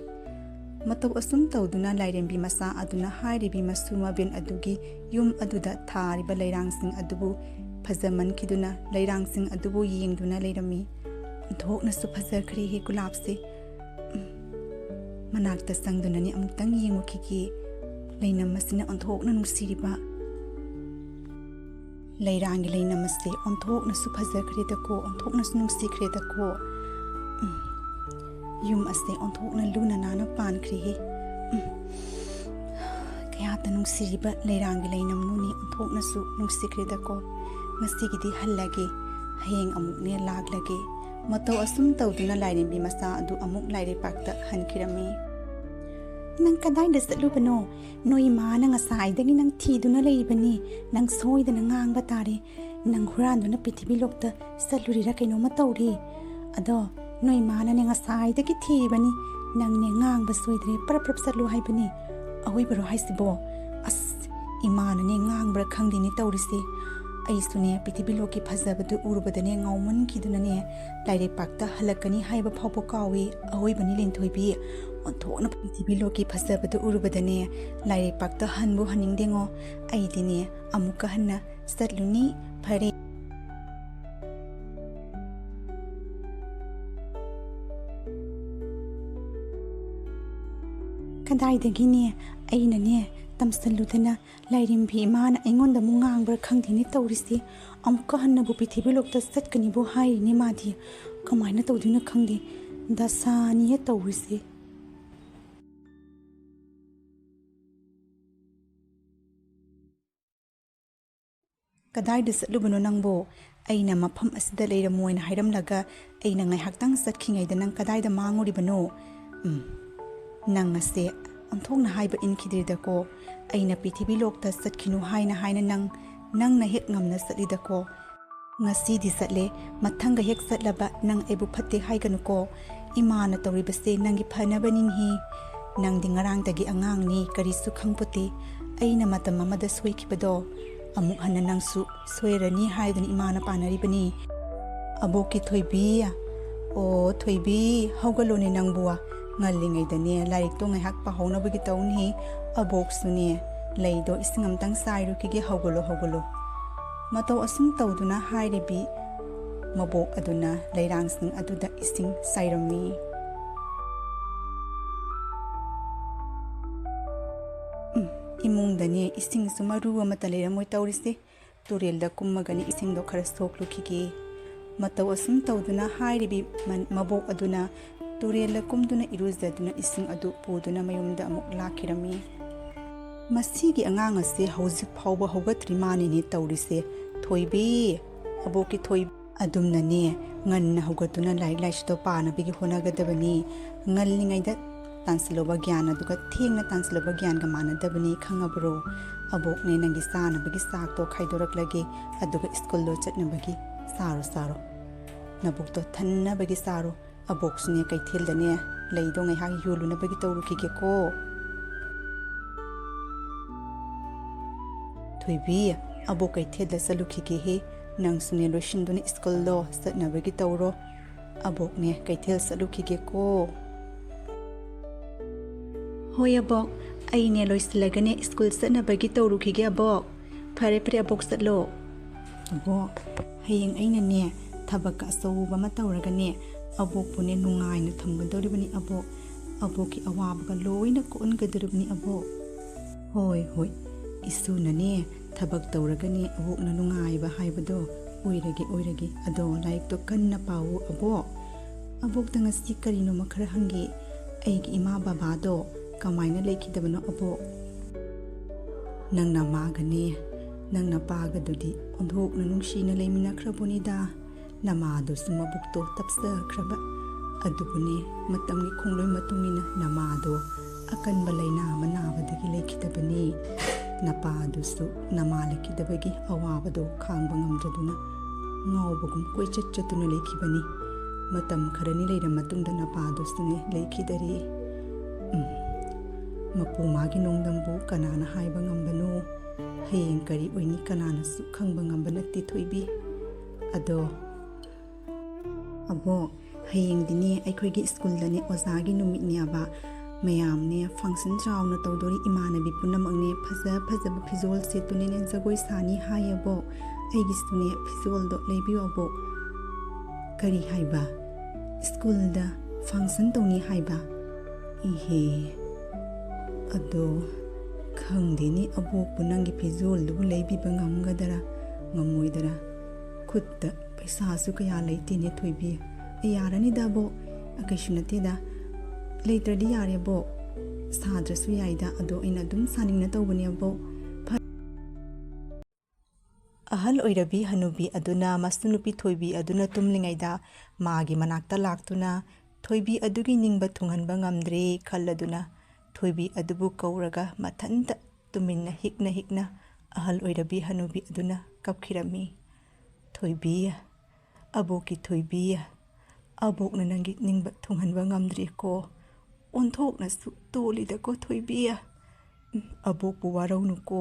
ꯃꯇꯧ ꯑꯁꯨꯝ ꯇꯧꯗꯨꯅ ꯂꯥꯏꯔꯦꯝꯕꯤ ꯃꯆꯥ ꯑꯗꯨꯅ ꯍꯥꯏꯔꯤꯕꯤ ꯃꯁꯨ ꯃꯕꯦꯟ ꯑꯗꯨꯒꯤ ꯌꯨꯝ ꯑꯗꯨꯗ ꯊꯥꯔꯤꯕ ꯂꯩꯔꯥꯡꯁꯤꯡ ꯑꯗꯨꯕꯨ ꯐꯖꯃꯟꯈꯤꯗꯨꯅ ꯂꯩꯔꯥꯡꯁꯤꯡ ꯑꯗꯨꯕꯨ ꯌꯦꯡꯗꯨꯅ ꯂꯩꯔꯝꯃꯤ꯫ ꯑꯣꯟꯊꯣꯛꯅꯁꯨ ꯐꯖꯈ꯭ꯔꯦꯍꯦ ꯒꯨꯂꯥꯞꯁꯦ꯫ ꯎꯝ, ꯃꯅꯥꯛꯇ ꯆꯪꯗꯨꯅꯅꯦ ꯑꯃꯨꯛꯇꯪ ꯌꯦꯡꯉꯨꯈꯤꯒꯦ꯫ ꯂꯩꯅꯝ ꯑꯁꯤꯅ ꯑꯣꯟꯊꯣꯛꯅ ꯅꯨꯡꯁꯤꯔꯤꯕ꯫ ꯂꯩꯔꯥꯡꯒꯤ ꯂꯩꯅꯝ ꯑꯁꯦ ꯑꯣꯟꯊꯣꯛꯅꯁꯨ ꯐꯖꯈ꯭ꯔꯦꯗꯀꯣ, ꯑꯣꯟꯊꯣꯛꯅꯁꯨ ꯅꯨꯡꯁꯤꯈ꯭ꯔꯦꯗꯀꯣ꯫ ꯎꯝ, ꯌꯨꯝ ꯑꯁꯦ ꯑꯣꯟꯊꯣꯛꯅ ꯂꯨꯅ ꯅꯥꯟꯅ ꯄꯥꯟꯈ꯭ꯔꯦꯍꯦ꯫ ꯎꯝ, ꯀꯌꯥꯇ ꯅꯨꯡꯁꯤꯔꯤꯕ ꯂꯩꯔꯥꯡꯒꯤ ꯂꯩꯅꯝꯅꯣꯅꯦ, ꯑꯣꯟꯊꯣꯛꯅꯁꯨ ꯅꯨꯡꯁꯤꯈ꯭ꯔꯦꯗꯀꯣ꯫ ꯉꯁꯤꯒꯤꯗꯤ ꯍꯜꯂꯒꯦ, ꯍꯌꯦꯡ ꯑꯃꯨꯛꯅꯦ ꯂꯥꯛꯂꯒꯦ꯫ ꯃꯇꯧ ꯑꯁꯨꯝ ꯇꯧꯗꯨꯅ ꯂꯥꯏꯔꯦꯝꯕꯤ ꯃꯆꯥ ꯑꯗꯨ ꯑꯃꯨꯛ ꯂꯥꯏꯔꯩꯄꯥꯛꯇ ꯍꯟꯈꯤꯔꯝꯃꯤ꯫ "ꯅꯪ ꯀꯗꯥꯏꯗ ꯆꯠꯂꯨꯕꯅꯣ? ꯅꯣꯏ ꯏꯃꯥꯅ ꯉꯁꯥꯏꯗꯒꯤ ꯅꯪ ꯊꯤꯗꯨꯅ ꯂꯩꯔꯤꯕꯅꯤ꯫ ꯅꯪ ꯁꯣꯏꯗꯅ ꯉꯥꯡꯕ ꯇꯥꯔꯦ꯫ ꯅꯪ ꯍꯨꯔꯥꯟꯗꯨꯅ ꯄ꯭ꯔꯤꯊꯤꯕꯤ ꯂꯣꯛꯇ ꯆꯠꯂꯨꯔꯤꯔꯥ ꯀꯩꯅꯣꯝꯃ ꯇꯧꯔꯤ꯫ ꯑꯗꯣ ꯅꯣꯏ ꯏꯃꯥꯅꯅꯦ ꯉꯁꯥꯏꯗꯒꯤ ꯊꯤꯔꯤꯕꯅꯤ꯫ ꯅꯪꯅꯦ ꯉꯥꯡꯕ ꯁꯣꯏꯗ꯭ꯔꯦ, ꯄ꯭ꯔꯞ ꯄ꯭ꯔꯞ ꯆꯠꯂꯨ ꯍꯥꯏꯕꯅꯤ꯫ ꯑꯋꯣꯏꯕꯔꯣ ꯍꯥꯏꯁꯤꯕꯣ? ꯑꯁ, ꯏꯃꯥꯅꯅꯦ ꯉꯥꯡꯕ꯭ꯔꯥ ꯈꯪꯗꯦꯅꯦ ꯇꯧꯔꯤꯁꯦ꯫ ꯑꯩꯁꯨꯅꯦ ꯄ꯭ꯔꯤꯊꯤꯕꯤ ꯂꯣꯛꯀꯤ ꯐꯖꯕꯗꯨ ꯎꯔꯨꯕꯗꯅꯦ ꯉꯥꯎꯃꯟꯈꯤꯗꯨꯅꯅꯦ ꯂꯥꯏꯔꯩꯄꯥꯛꯇ ꯍꯜꯂꯛꯀꯅꯤ ꯍꯥꯏꯕ ꯐꯥꯎꯕ ꯀꯥꯎꯏ꯫ ꯑꯋꯣꯏꯕꯅꯤ ꯂꯤꯟꯊꯣꯏꯕꯤ, ꯑꯣꯟꯊꯣꯛꯅ ꯄ꯭ꯔꯤꯊꯤꯕꯤ ꯂꯣꯛꯀꯤ ꯐꯖꯕꯗꯨ ꯎꯔꯨꯕꯗꯅꯦ ꯂꯥꯏꯔꯩꯄꯥꯛꯇ ꯍꯟꯕꯨ ꯍꯟꯅꯤꯡꯗꯦꯉꯣ꯫ ꯑꯩꯗꯤꯅꯦ ꯑꯃꯨꯛꯀ ꯍꯟꯅ ꯆꯠꯂꯨꯅꯤ꯫ ꯐꯔꯦ꯫ ꯀꯗꯥꯏꯗꯒꯤꯅꯦ? ꯑꯩꯅꯅꯦ ꯇꯝꯁꯜꯂꯨꯗꯅ ꯂꯥꯏꯔꯦꯝꯕꯤ ꯏꯃꯥꯅ ꯑꯩꯉꯣꯟꯗ ꯑꯃꯨꯛ ꯉꯥꯡꯕ꯭ꯔꯥ ꯈꯪꯗꯦꯅꯦ ꯇꯧꯔꯤꯁꯦ꯫ ꯑꯃꯨꯛꯀ ꯍꯟꯅꯕꯨ ꯄ꯭ꯔꯤꯊꯤꯕꯤ ꯂꯣꯛꯇ ꯆꯠꯀꯅꯤꯕꯨ ꯍꯥꯏꯔꯤꯅꯦ ꯃꯥꯗꯤ꯫ ꯀꯃꯥꯏꯅ ꯇꯧꯗꯣꯏꯅꯣ ꯈꯪꯗꯦ꯫ ꯗꯁꯥꯅꯤꯌꯦ ꯇꯧꯔꯤꯁꯦ꯫ "ꯀꯗꯥꯏꯗ ꯆꯠꯂꯨꯕꯅꯣ ꯅꯪꯕꯣ? ꯑꯩꯅ ꯃꯐꯝ ꯑꯁꯤꯗ ꯂꯩꯔꯝꯃꯣꯏꯅ ꯍꯥꯏꯔꯝꯂꯒ ꯑꯩꯅ ꯉꯥꯏꯍꯥꯛꯇꯪ ꯆꯠꯈꯤꯉꯩꯗ ꯅꯪ ꯀꯗꯥꯏꯗ ꯃꯥꯡꯉꯨꯔꯤꯕꯅꯣ? ꯎꯝ, ꯅꯪ ꯑꯁꯦ ꯑꯣꯟꯊꯣꯛꯅ ꯍꯥꯏꯕ ꯏꯟꯈꯤꯗ꯭ꯔꯤꯗꯀꯣ꯫ ꯑꯩꯅ ꯄ꯭ꯔꯤꯊꯤꯕꯤ ꯂꯣꯛꯇ ꯆꯠꯈꯤꯅꯨ ꯍꯥꯏꯅ ꯍꯥꯏꯅ ꯅꯪ, ꯅꯪꯅ ꯍꯦꯛ ꯉꯝꯅ ꯆꯠꯂꯤꯗꯀꯣ꯫ ꯉꯁꯤꯗꯤ ꯆꯠꯂꯦ, ꯃꯊꯪꯒ ꯍꯦꯛ ꯆꯠꯂꯕ ꯅꯪ ꯑꯩꯕꯨ ꯐꯠꯇꯦ ꯍꯥꯏꯒꯅꯨꯀꯣ꯫ "ꯏꯃꯥꯅ ꯇꯧꯔꯤꯕꯁꯦ ꯅꯪꯒꯤ ꯐꯅꯕꯅꯤꯅꯦꯍꯦ꯫ ꯅꯪꯗꯤ ꯉꯔꯥꯡꯗꯒꯤ ꯑꯉꯥꯡꯅꯤ, ꯀꯔꯤꯁꯨ ꯈꯪꯄꯣꯠꯇꯦ꯫ ꯑꯩꯅ ꯃꯇꯝ ꯑꯃꯗ ꯁꯣꯏꯈꯤꯕꯗꯣ ꯑꯃꯨꯛ ꯍꯟꯅ ꯅꯪꯁꯨ ꯁꯣꯏꯔꯅꯤ ꯍꯥꯏꯗꯨꯅ ꯏꯃꯥꯅ ꯄꯥꯅꯔꯤꯕꯅꯤ꯫" "ꯑꯕꯣꯛꯀꯤ ꯊꯣꯏꯕꯤ, ꯑꯣ ꯊꯣꯏꯕꯤ, ꯍꯧꯒꯠꯂꯣꯅꯦ ꯅꯪꯕꯨ꯫ ꯉꯜꯂꯤꯉꯩꯗꯅꯦ ꯂꯥꯏꯔꯤꯛꯇꯣ ꯉꯥꯏꯍꯥꯛ ꯄꯥꯍꯧꯅꯕꯒꯤ ꯇꯧꯅꯦꯍꯦ꯫ ꯑꯕꯣꯛꯁꯨꯅꯦ ꯂꯩꯗꯣ ꯏꯁꯤꯡ ꯑꯝꯇꯪ ꯆꯥꯏꯔꯨꯈꯤꯒꯦ, ꯍꯧꯒꯠꯂꯣ, ꯍꯧꯒꯠꯂꯣ꯫" ꯃꯇꯧ ꯑꯁꯨꯝ ꯇꯧꯗꯨꯅ ꯍꯥꯏꯔꯤꯕꯤ ꯃꯕꯣꯛ ꯑꯗꯨꯅ ꯂꯩꯔꯥꯡꯁꯤꯡ ꯑꯗꯨꯗ ꯏꯁꯤꯡ ꯆꯥꯏꯔꯝꯃꯤ꯫ ꯎꯝ, ꯏꯃꯨꯡꯗꯅꯦ ꯏꯁꯤꯡꯁꯨ ꯃꯔꯨ ꯑꯃꯠꯇ ꯂꯩꯔꯝꯃꯣꯏ ꯇꯧꯔꯤꯁꯦ꯫ ꯇꯨꯔꯦꯜꯗ ꯀꯨꯝꯃꯒꯅꯤ ꯏꯁꯤꯡꯗꯣ ꯈꯔ ꯁꯣꯛꯂꯨꯈꯤꯒꯦ꯫ ꯃꯇꯧ ꯑꯁꯨꯝ ꯇꯧꯗꯨꯅ ꯍꯥꯏꯔꯤꯕꯤ ꯃ-, ꯃꯕꯣꯛ ꯑꯗꯨꯅ ꯇꯨꯔꯦꯜꯗ ꯀꯨꯝꯗꯨꯅ ꯏꯔꯨꯖꯗꯨꯅ ꯏꯁꯤꯡ ꯑꯗꯨ ꯄꯨꯗꯨꯅ ꯃꯌꯨꯝꯗ ꯑꯃꯨꯛ ꯂꯥꯛꯈꯤꯔꯝꯃꯤ꯫ "ꯃꯁꯤꯒꯤ ꯑꯉꯥꯡ ꯑꯁꯦ ꯍꯧꯖꯤꯛ ꯐꯥꯎꯕ ꯍꯧꯒꯠꯇ꯭ꯔꯤ ꯃꯥꯅꯤꯅꯦ ꯇꯧꯔꯤꯁꯦ꯫ ꯊꯣꯏꯕꯤ, ꯑꯕꯣꯛꯀꯤ ꯊꯣꯏ-" ꯑꯗꯨꯝꯅꯅꯦ ꯉꯟꯅ ꯍꯧꯒꯠꯇꯨꯅ ꯂꯥꯏꯔꯤꯛ ꯂꯥꯏꯁꯨꯗꯣ ꯄꯥꯅꯕꯒꯤ ꯍꯣꯠꯅꯒꯗꯕꯅꯤ꯫ ꯉꯜꯂꯤꯉꯩꯗ ꯇꯥꯟꯁꯤꯜꯂꯨꯕ ꯒ꯭ꯌꯥꯟ ꯑꯗꯨꯒ ꯊꯦꯡꯅ ꯇꯥꯟꯁꯤꯜꯂꯨꯕ ꯒ꯭ꯌꯥꯟꯒ ꯃꯥꯟꯅꯗꯕꯅꯤ, ꯈꯪꯉꯕ꯭ꯔꯣ? ꯑꯕꯣꯛꯅꯦ ꯅꯪꯒꯤ ꯆꯥꯅꯕꯒꯤ ꯆꯥꯛꯇꯣ ꯈꯥꯏꯗꯣꯔꯛꯂꯒꯦ, ꯑꯗꯨꯒ ꯁ꯭ꯀꯨꯜꯗꯣ ꯆꯠꯅꯕꯒꯤ ꯆꯥꯔꯣ, ꯆꯥꯔꯣ꯫ ꯅꯕꯨꯛꯇꯣ ꯊꯟꯅꯕꯒꯤ ꯆꯥꯔꯣ꯫ ꯑꯕꯣꯛꯁꯨꯅꯦ ꯀꯩꯊꯦꯜꯗꯅꯦ ꯂꯩꯗꯣ ꯉꯥꯏꯍꯥꯛ ꯌꯣꯜꯂꯨꯅꯕꯒꯤ ꯇꯧꯔꯨꯈꯤꯒꯦꯀꯣ꯫ "ꯊꯣꯏꯕꯤ, ꯑꯕꯣꯛ ꯀꯩꯊꯦꯜꯗ ꯆꯠꯂꯨꯈꯤꯒꯦꯍꯦ꯫ ꯅꯪꯁꯨꯅꯦ ꯂꯣꯏꯁꯤꯟꯗꯨꯅ ꯁ꯭ꯀꯨꯜꯗꯣ ꯆꯠꯅꯕꯒꯤ ꯇꯧꯔꯣ꯫ ꯑꯕꯣꯛꯅꯦ ꯀꯩꯊꯦꯜ ꯆꯠꯂꯨꯈꯤꯒꯦꯀꯣ꯫" "ꯍꯣꯏ ꯑꯕꯣꯛ, ꯑꯩꯅꯦ ꯂꯣꯏꯁꯤꯜꯂꯒꯅꯦ ꯁ꯭ꯀꯨꯜ ꯆꯠꯅꯕꯒꯤ ꯇꯧꯔꯨꯈꯤꯒꯦ ꯑꯕꯣꯛ꯫" "ꯐꯔꯦ ꯐꯔꯦ ꯑꯕꯣꯛ, ꯆꯠꯂꯣ꯫" "ꯑꯕꯣꯛ, ꯍꯌꯦꯡ ꯑꯩꯅꯅꯦ ꯊꯕꯛꯀ ꯑꯆꯧꯕ ꯑꯃ ꯇꯧꯔꯒꯅꯦ ꯑꯕꯣꯛꯄꯨꯅꯦ ꯅꯨꯡꯉꯥꯏꯅ ꯊꯝꯒꯗꯧꯔꯤꯕꯅꯤ ꯑꯕꯣꯛ꯫ ꯑꯕꯣꯛꯀꯤ ꯑꯋꯥꯕꯒ ꯂꯣꯏꯅ ꯀꯣꯛꯍꯟꯒꯗꯧꯔꯤꯕꯅꯤ ꯑꯕꯣꯛ꯫" "ꯍꯣꯏ ꯍꯣꯏ, ꯏꯁꯨꯅꯅꯦ ꯊꯕꯛ ꯇꯧꯔꯒꯅꯦ ꯑꯕꯣꯛꯅ ꯅꯨꯡꯉꯥꯏꯕ ꯍꯥꯏꯕꯗꯣ ꯑꯣꯏꯔꯒꯦ ꯑꯣꯏꯔꯒꯦ꯫ ꯑꯗꯣ ꯂꯥꯏꯔꯤꯛꯇꯣ ꯀꯟꯅ ꯄꯥꯎꯑꯣ ꯑꯕꯣꯛ꯫" "ꯑꯕꯣꯛꯇ ꯉꯁꯤ ꯀꯔꯤꯅꯣꯃ ꯈꯔ ꯍꯪꯒꯦ꯫ ꯑꯩꯒꯤ ꯏꯃꯥ ꯕꯕꯥꯗꯣ ꯀꯃꯥꯏꯅ ꯂꯩꯈꯤꯗꯕꯅꯣ ꯑꯕꯣꯛ?" "ꯅꯪ ꯅꯃꯥꯒꯅꯦ ꯅꯪ ꯅꯄꯥꯒꯗꯨꯗꯤ ꯑꯣꯟꯊꯣꯛꯅ ꯅꯨꯡꯁꯤꯅ ꯂꯩꯃꯤꯟꯅꯈ꯭ꯔꯕꯣꯅꯤꯗ꯫ ꯅꯃꯥꯗꯨꯁꯨ ꯃꯕꯨꯛꯇꯣ ꯇꯞꯆꯈ꯭ꯔꯕ꯫ ꯑꯗꯨꯕꯨꯅꯦ, ꯃꯇꯝꯒꯤ ꯈꯣꯡꯂꯣꯏ ꯃꯇꯨꯡ ꯏꯟꯅ ꯅꯃꯥꯗꯣ ꯑꯀꯟꯕ ꯂꯥꯏꯅꯥ ꯑꯃ ꯅꯥꯕꯗꯒꯤ ꯂꯩꯈꯤꯗꯕꯅꯤ꯫ ꯅꯄꯥꯗꯨꯁꯨ ꯅꯃꯥ ꯂꯩꯈꯤꯗꯕꯒꯤ ꯑꯋꯥꯕꯗꯣ ꯈꯥꯡꯕ ꯉꯝꯗ꯭ꯔꯗꯨꯅ ꯉꯥꯎꯕꯒꯨꯝ ꯀꯣꯏꯆꯠ ꯆꯠꯇꯨꯅ ꯂꯩꯈꯤꯕꯅꯤ꯫ ꯃꯇꯝ ꯈꯔꯅꯤ ꯂꯩꯔ ꯃꯇꯨꯡꯗ ꯅꯄꯥꯗꯨꯁꯨꯅꯦ ꯂꯩꯈꯤꯗꯔꯦ꯫ ꯎꯝ, ꯃꯄꯨ ꯃꯥꯒꯤ ꯅꯣꯡꯗꯝꯕꯨ ꯀꯅꯥꯅ ꯍꯥꯏꯕ ꯉꯝꯕꯅꯣ? ꯍꯌꯦꯡ ꯀꯔꯤ ꯑꯣꯏꯅꯤ ꯀꯅꯥꯅꯁꯨ ꯈꯪꯕ ꯉꯝꯕ ꯅꯠꯇꯦ ꯊꯣꯏꯕꯤ꯫ ꯑꯗꯣ ꯑꯕꯣꯛ, ꯍꯌꯦꯡꯗꯤꯅꯦ ꯑꯩꯈꯣꯏꯒꯤ ꯁ꯭ꯀꯨꯜꯗꯅꯦ ꯑꯣꯖꯥꯒꯤ ꯅꯨꯃꯤꯠꯅꯦꯕ꯫ ꯃꯌꯥꯝꯅꯦ function ꯆꯥꯎꯅ ꯇꯧꯗꯣꯔꯤ, ꯏꯃꯥꯟꯅꯕꯤ ꯄꯨꯝꯅꯃꯛꯅꯦ ꯐꯖ ꯐꯖꯕ ꯐꯤꯖꯣꯜ ꯁꯦꯠꯇꯨꯅꯅꯦ ꯖꯒꯣꯏ ꯁꯥꯅꯤ ꯍꯥꯏꯌꯦꯕꯣ꯫ ꯑꯩꯒꯤꯁꯨꯅꯦ ꯐꯤꯖꯣꯜꯗꯣ ꯂꯩꯕꯤꯌꯣ ꯑꯕꯣꯛ꯫ ꯀꯔꯤ ꯍꯥꯏꯕ? ꯁ꯭ꯀꯨꯜꯗ function ꯇꯧꯅꯤ ꯍꯥꯏꯕ? ꯏꯍꯦ, ꯑꯗꯣ ꯈꯪꯗꯦꯅꯦ ꯑꯕꯣꯛꯄꯨ ꯅꯪꯒꯤ ꯐꯤꯖꯣꯜꯗꯨꯕꯨ ꯂꯩꯕꯤꯕ ꯉꯝꯒꯗꯔꯥ ꯉꯝꯃꯣꯏꯗꯔꯥ? ꯈꯨꯠꯇ ꯄꯩꯁꯥꯁꯨ ꯀꯌꯥ ꯂꯩꯇꯦꯅꯦ ꯊꯣꯏꯕꯤ꯫ ꯑꯦ, ꯌꯥꯔꯅꯤꯗ ꯑꯕꯣꯛ, ꯀꯩꯁꯨ ꯅꯠꯇꯦꯗ꯫ ꯂꯩꯇ꯭ꯔꯗꯤ ꯌꯥꯔꯦ ꯑꯕꯣꯛ, ꯁꯥꯗ꯭ꯔꯁꯨ ꯌꯥꯏꯗ, ꯑꯗꯣ ꯑꯩꯅ ꯑꯗꯨꯝ ꯁꯥꯅꯤꯡꯅ ꯇꯧꯕꯅꯦ ꯑꯕꯣꯛ꯫ ꯐ-, ꯑꯍꯜ ꯑꯣꯏꯔꯕꯤ ꯍꯅꯨꯕꯤ ꯑꯗꯨꯅ ꯃꯁꯨ ꯅꯨꯄꯤ ꯊꯣꯏꯕꯤ ꯑꯗꯨꯅ ꯇꯨꯝꯂꯤꯉꯩꯗ ꯃꯥꯒꯤ ꯃꯅꯥꯛꯇ ꯂꯥꯛꯇꯨꯅ ꯊꯣꯏꯕꯤ ꯑꯗꯨꯒꯤ ꯅꯤꯡꯕ ꯊꯨꯡꯍꯟꯕ ꯉꯝꯗ꯭ꯔꯦ ꯈꯜꯂꯗꯨꯅ ꯊꯣꯏꯕꯤ ꯑꯗꯨꯕꯨ ꯀꯧꯔꯒ ꯃꯊꯟꯇ ꯇꯨꯃꯤꯟꯅ ꯍꯤꯛꯅ ꯍꯤꯛꯅ ꯑꯍꯜ ꯑꯣꯏꯔꯕꯤ ꯍꯅꯨꯕꯤ ꯑꯗꯨꯅ ꯀꯞꯈꯤꯔꯝꯃꯤ꯫ "ꯊꯣꯏꯕꯤ, ꯑꯕꯣꯛꯀꯤ ꯊꯣꯏꯕꯤ, ꯑꯕꯣꯛꯅ ꯅꯪꯒꯤ ꯅꯤꯡꯕ ꯊꯨꯡꯍꯟꯕ ꯉꯝꯗ꯭ꯔꯦꯀꯣ꯫ ꯑꯣꯟꯊꯣꯛꯅꯁꯨ ꯇꯣꯜꯂꯤꯗꯀꯣ ꯊꯣꯏꯕꯤ꯫ ꯎꯝ, ꯑꯕꯣꯛꯄꯨ ꯋꯥꯔꯧꯅꯨꯀꯣ"꯫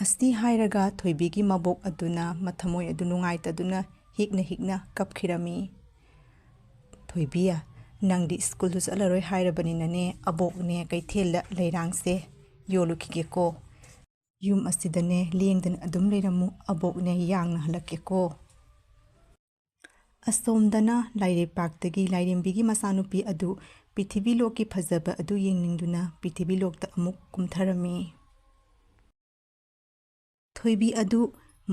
ꯑꯁꯤ ꯍꯥꯏꯔꯒ ꯊꯣꯏꯕꯤꯒꯤ ꯃꯕꯣꯛ ꯑꯗꯨꯅ ꯃꯊꯃꯣꯏ ꯑꯗꯨ ꯅꯨꯡꯉꯥꯏꯇꯗꯨꯅ ꯍꯤꯛꯅ ꯍꯤꯛꯅ ꯀꯞꯈꯤꯔꯝꯃꯤ꯫ "ꯊꯣꯏꯕꯤ, ꯅꯪꯗꯤ ꯁ꯭ꯀꯨꯜꯗꯨ ꯆꯠꯂꯔꯣꯏ ꯍꯥꯏꯔꯕꯅꯤꯅꯅꯦ, ꯑꯕꯣꯛꯅꯦ ꯀꯩꯊꯦꯜꯗ ꯂꯩꯔꯥꯡꯁꯦ ꯌꯣꯜꯂꯨꯈꯤꯒꯦꯀꯣ꯫ ꯌꯨꯝ ꯑꯁꯤꯗꯅꯦ ꯂꯦꯡꯗꯅ ꯑꯗꯨꯝ ꯂꯩꯔꯝꯃꯨ, ꯑꯕꯣꯛꯅꯦ ꯌꯥꯡꯅ ꯍꯜꯂꯛꯀꯦꯀꯣ"꯫ ꯑꯁꯣꯝꯗꯅ ꯂꯥꯏꯔꯩꯄꯥꯛꯇꯒꯤ ꯂꯥꯏꯔꯦꯝꯕꯤꯒꯤ ꯃꯆꯥꯅꯨꯄꯤ ꯑꯗꯨ ꯄ꯭ꯔꯤꯊꯤꯕꯤ ꯂꯣꯛꯀꯤ ꯐꯖꯕ ꯑꯗꯨ ꯌꯦꯡꯅꯤꯡꯗꯨꯅ ꯄ꯭ꯔꯤꯊꯤꯕꯤ ꯂꯣꯛꯇ ꯑꯃꯨꯛ ꯀꯨꯝꯊꯔꯝꯃꯤ꯫ ꯊꯣꯏꯕꯤ ꯑꯗꯨ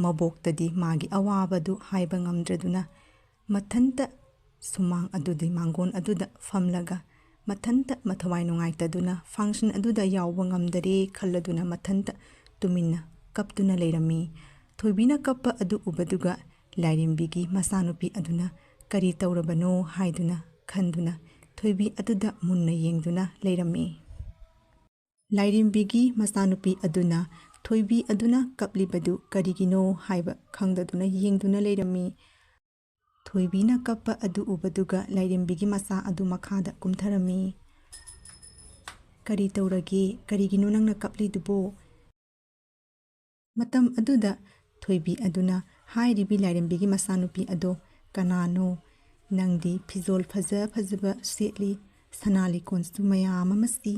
ꯃꯕꯣꯛꯇꯗꯤ ꯃꯥꯒꯤ ꯑꯋꯥꯕꯗꯨ ꯍꯥꯏꯕ ꯉꯝꯗ꯭ꯔꯗꯨꯅ ꯃꯊꯟꯇ ꯁꯨꯃꯥꯡ ꯑꯗꯨꯗꯤ ꯃꯥꯡꯒꯣꯟ ꯑꯗꯨꯗ ꯐꯝꯂꯒ ꯃꯊꯟꯇ ꯃꯊꯋꯥꯏ ꯅꯨꯡꯉꯥꯏꯇꯗꯨꯅ function ꯑꯗꯨꯗ ꯌꯥꯎꯕ ꯉꯝꯗꯔꯦ ꯈꯜꯂꯗꯨꯅ ꯃꯊꯟꯇ ꯇꯨꯃꯤꯟꯅ ꯀꯞꯇꯨꯅ ꯂꯩꯔꯝꯃꯤ꯫ ꯊꯣꯏꯕꯤꯅ ꯀꯞꯄ ꯑꯗꯨ ꯎꯕꯗꯨꯒ ꯂꯥꯏꯔꯦꯝꯕꯤꯒꯤ ꯃꯆꯥꯅꯨꯄꯤ ꯑꯗꯨꯅ ꯀꯔꯤ ꯇꯧꯔꯕꯅꯣ ꯍꯥꯏꯗꯨꯅ ꯈꯟꯗꯨꯅ ꯊꯣꯏꯕꯤ ꯑꯗꯨꯗ ꯃꯨꯟꯅ ꯌꯦꯡꯗꯨꯅ ꯂꯩꯔꯝꯃꯤ꯫ ꯂꯥꯏꯔꯦꯝꯕꯤꯒꯤ ꯃꯆꯥꯅꯨꯄꯤ ꯑꯗꯨꯅ ꯊꯣꯏꯕꯤ ꯑꯗꯨꯅ ꯀꯞꯂꯤꯕꯗꯨ ꯀꯔꯤꯒꯤꯅꯣ ꯍꯥꯏꯕ ꯈꯪꯗꯗꯨꯅ ꯌꯦꯡꯗꯨꯅ ꯂꯩꯔꯝꯃꯤ꯫ ꯊꯣꯏꯕꯤꯅ ꯀꯞꯄ ꯑꯗꯨ ꯎꯕꯗꯨꯒ ꯂꯥꯏꯔꯦꯝꯕꯤꯒꯤ ꯃꯆꯥ ꯑꯗꯨ ꯃꯈꯥꯗ ꯀꯨꯝꯊꯔꯝꯃꯤ꯫ "ꯀꯔꯤ ꯇꯧꯔꯒꯦ? ꯀꯔꯤꯒꯤꯅꯣ ꯅꯪꯅ ꯀꯞꯂꯤꯗꯨꯕꯣ?" ꯃꯇꯝ ꯑꯗꯨꯗ ꯊꯣꯏꯕꯤ ꯑꯗꯨꯅ ꯍꯥꯏꯔꯤꯕꯤ ꯂꯥꯏꯔꯦꯝꯕꯤꯒꯤ ꯃꯆꯥꯅꯨꯄꯤ ꯑꯗꯣ, "ꯀꯅꯥꯅꯣ? ꯅꯪꯗꯤ ꯐꯤꯖꯣꯜ ꯐꯖ ꯐꯖꯕ ꯁꯦꯠꯂꯤ, ꯁꯅꯥ ꯂꯤꯀꯣꯟꯁꯨ ꯃꯌꯥꯝ ꯑꯃ ꯁꯤ꯫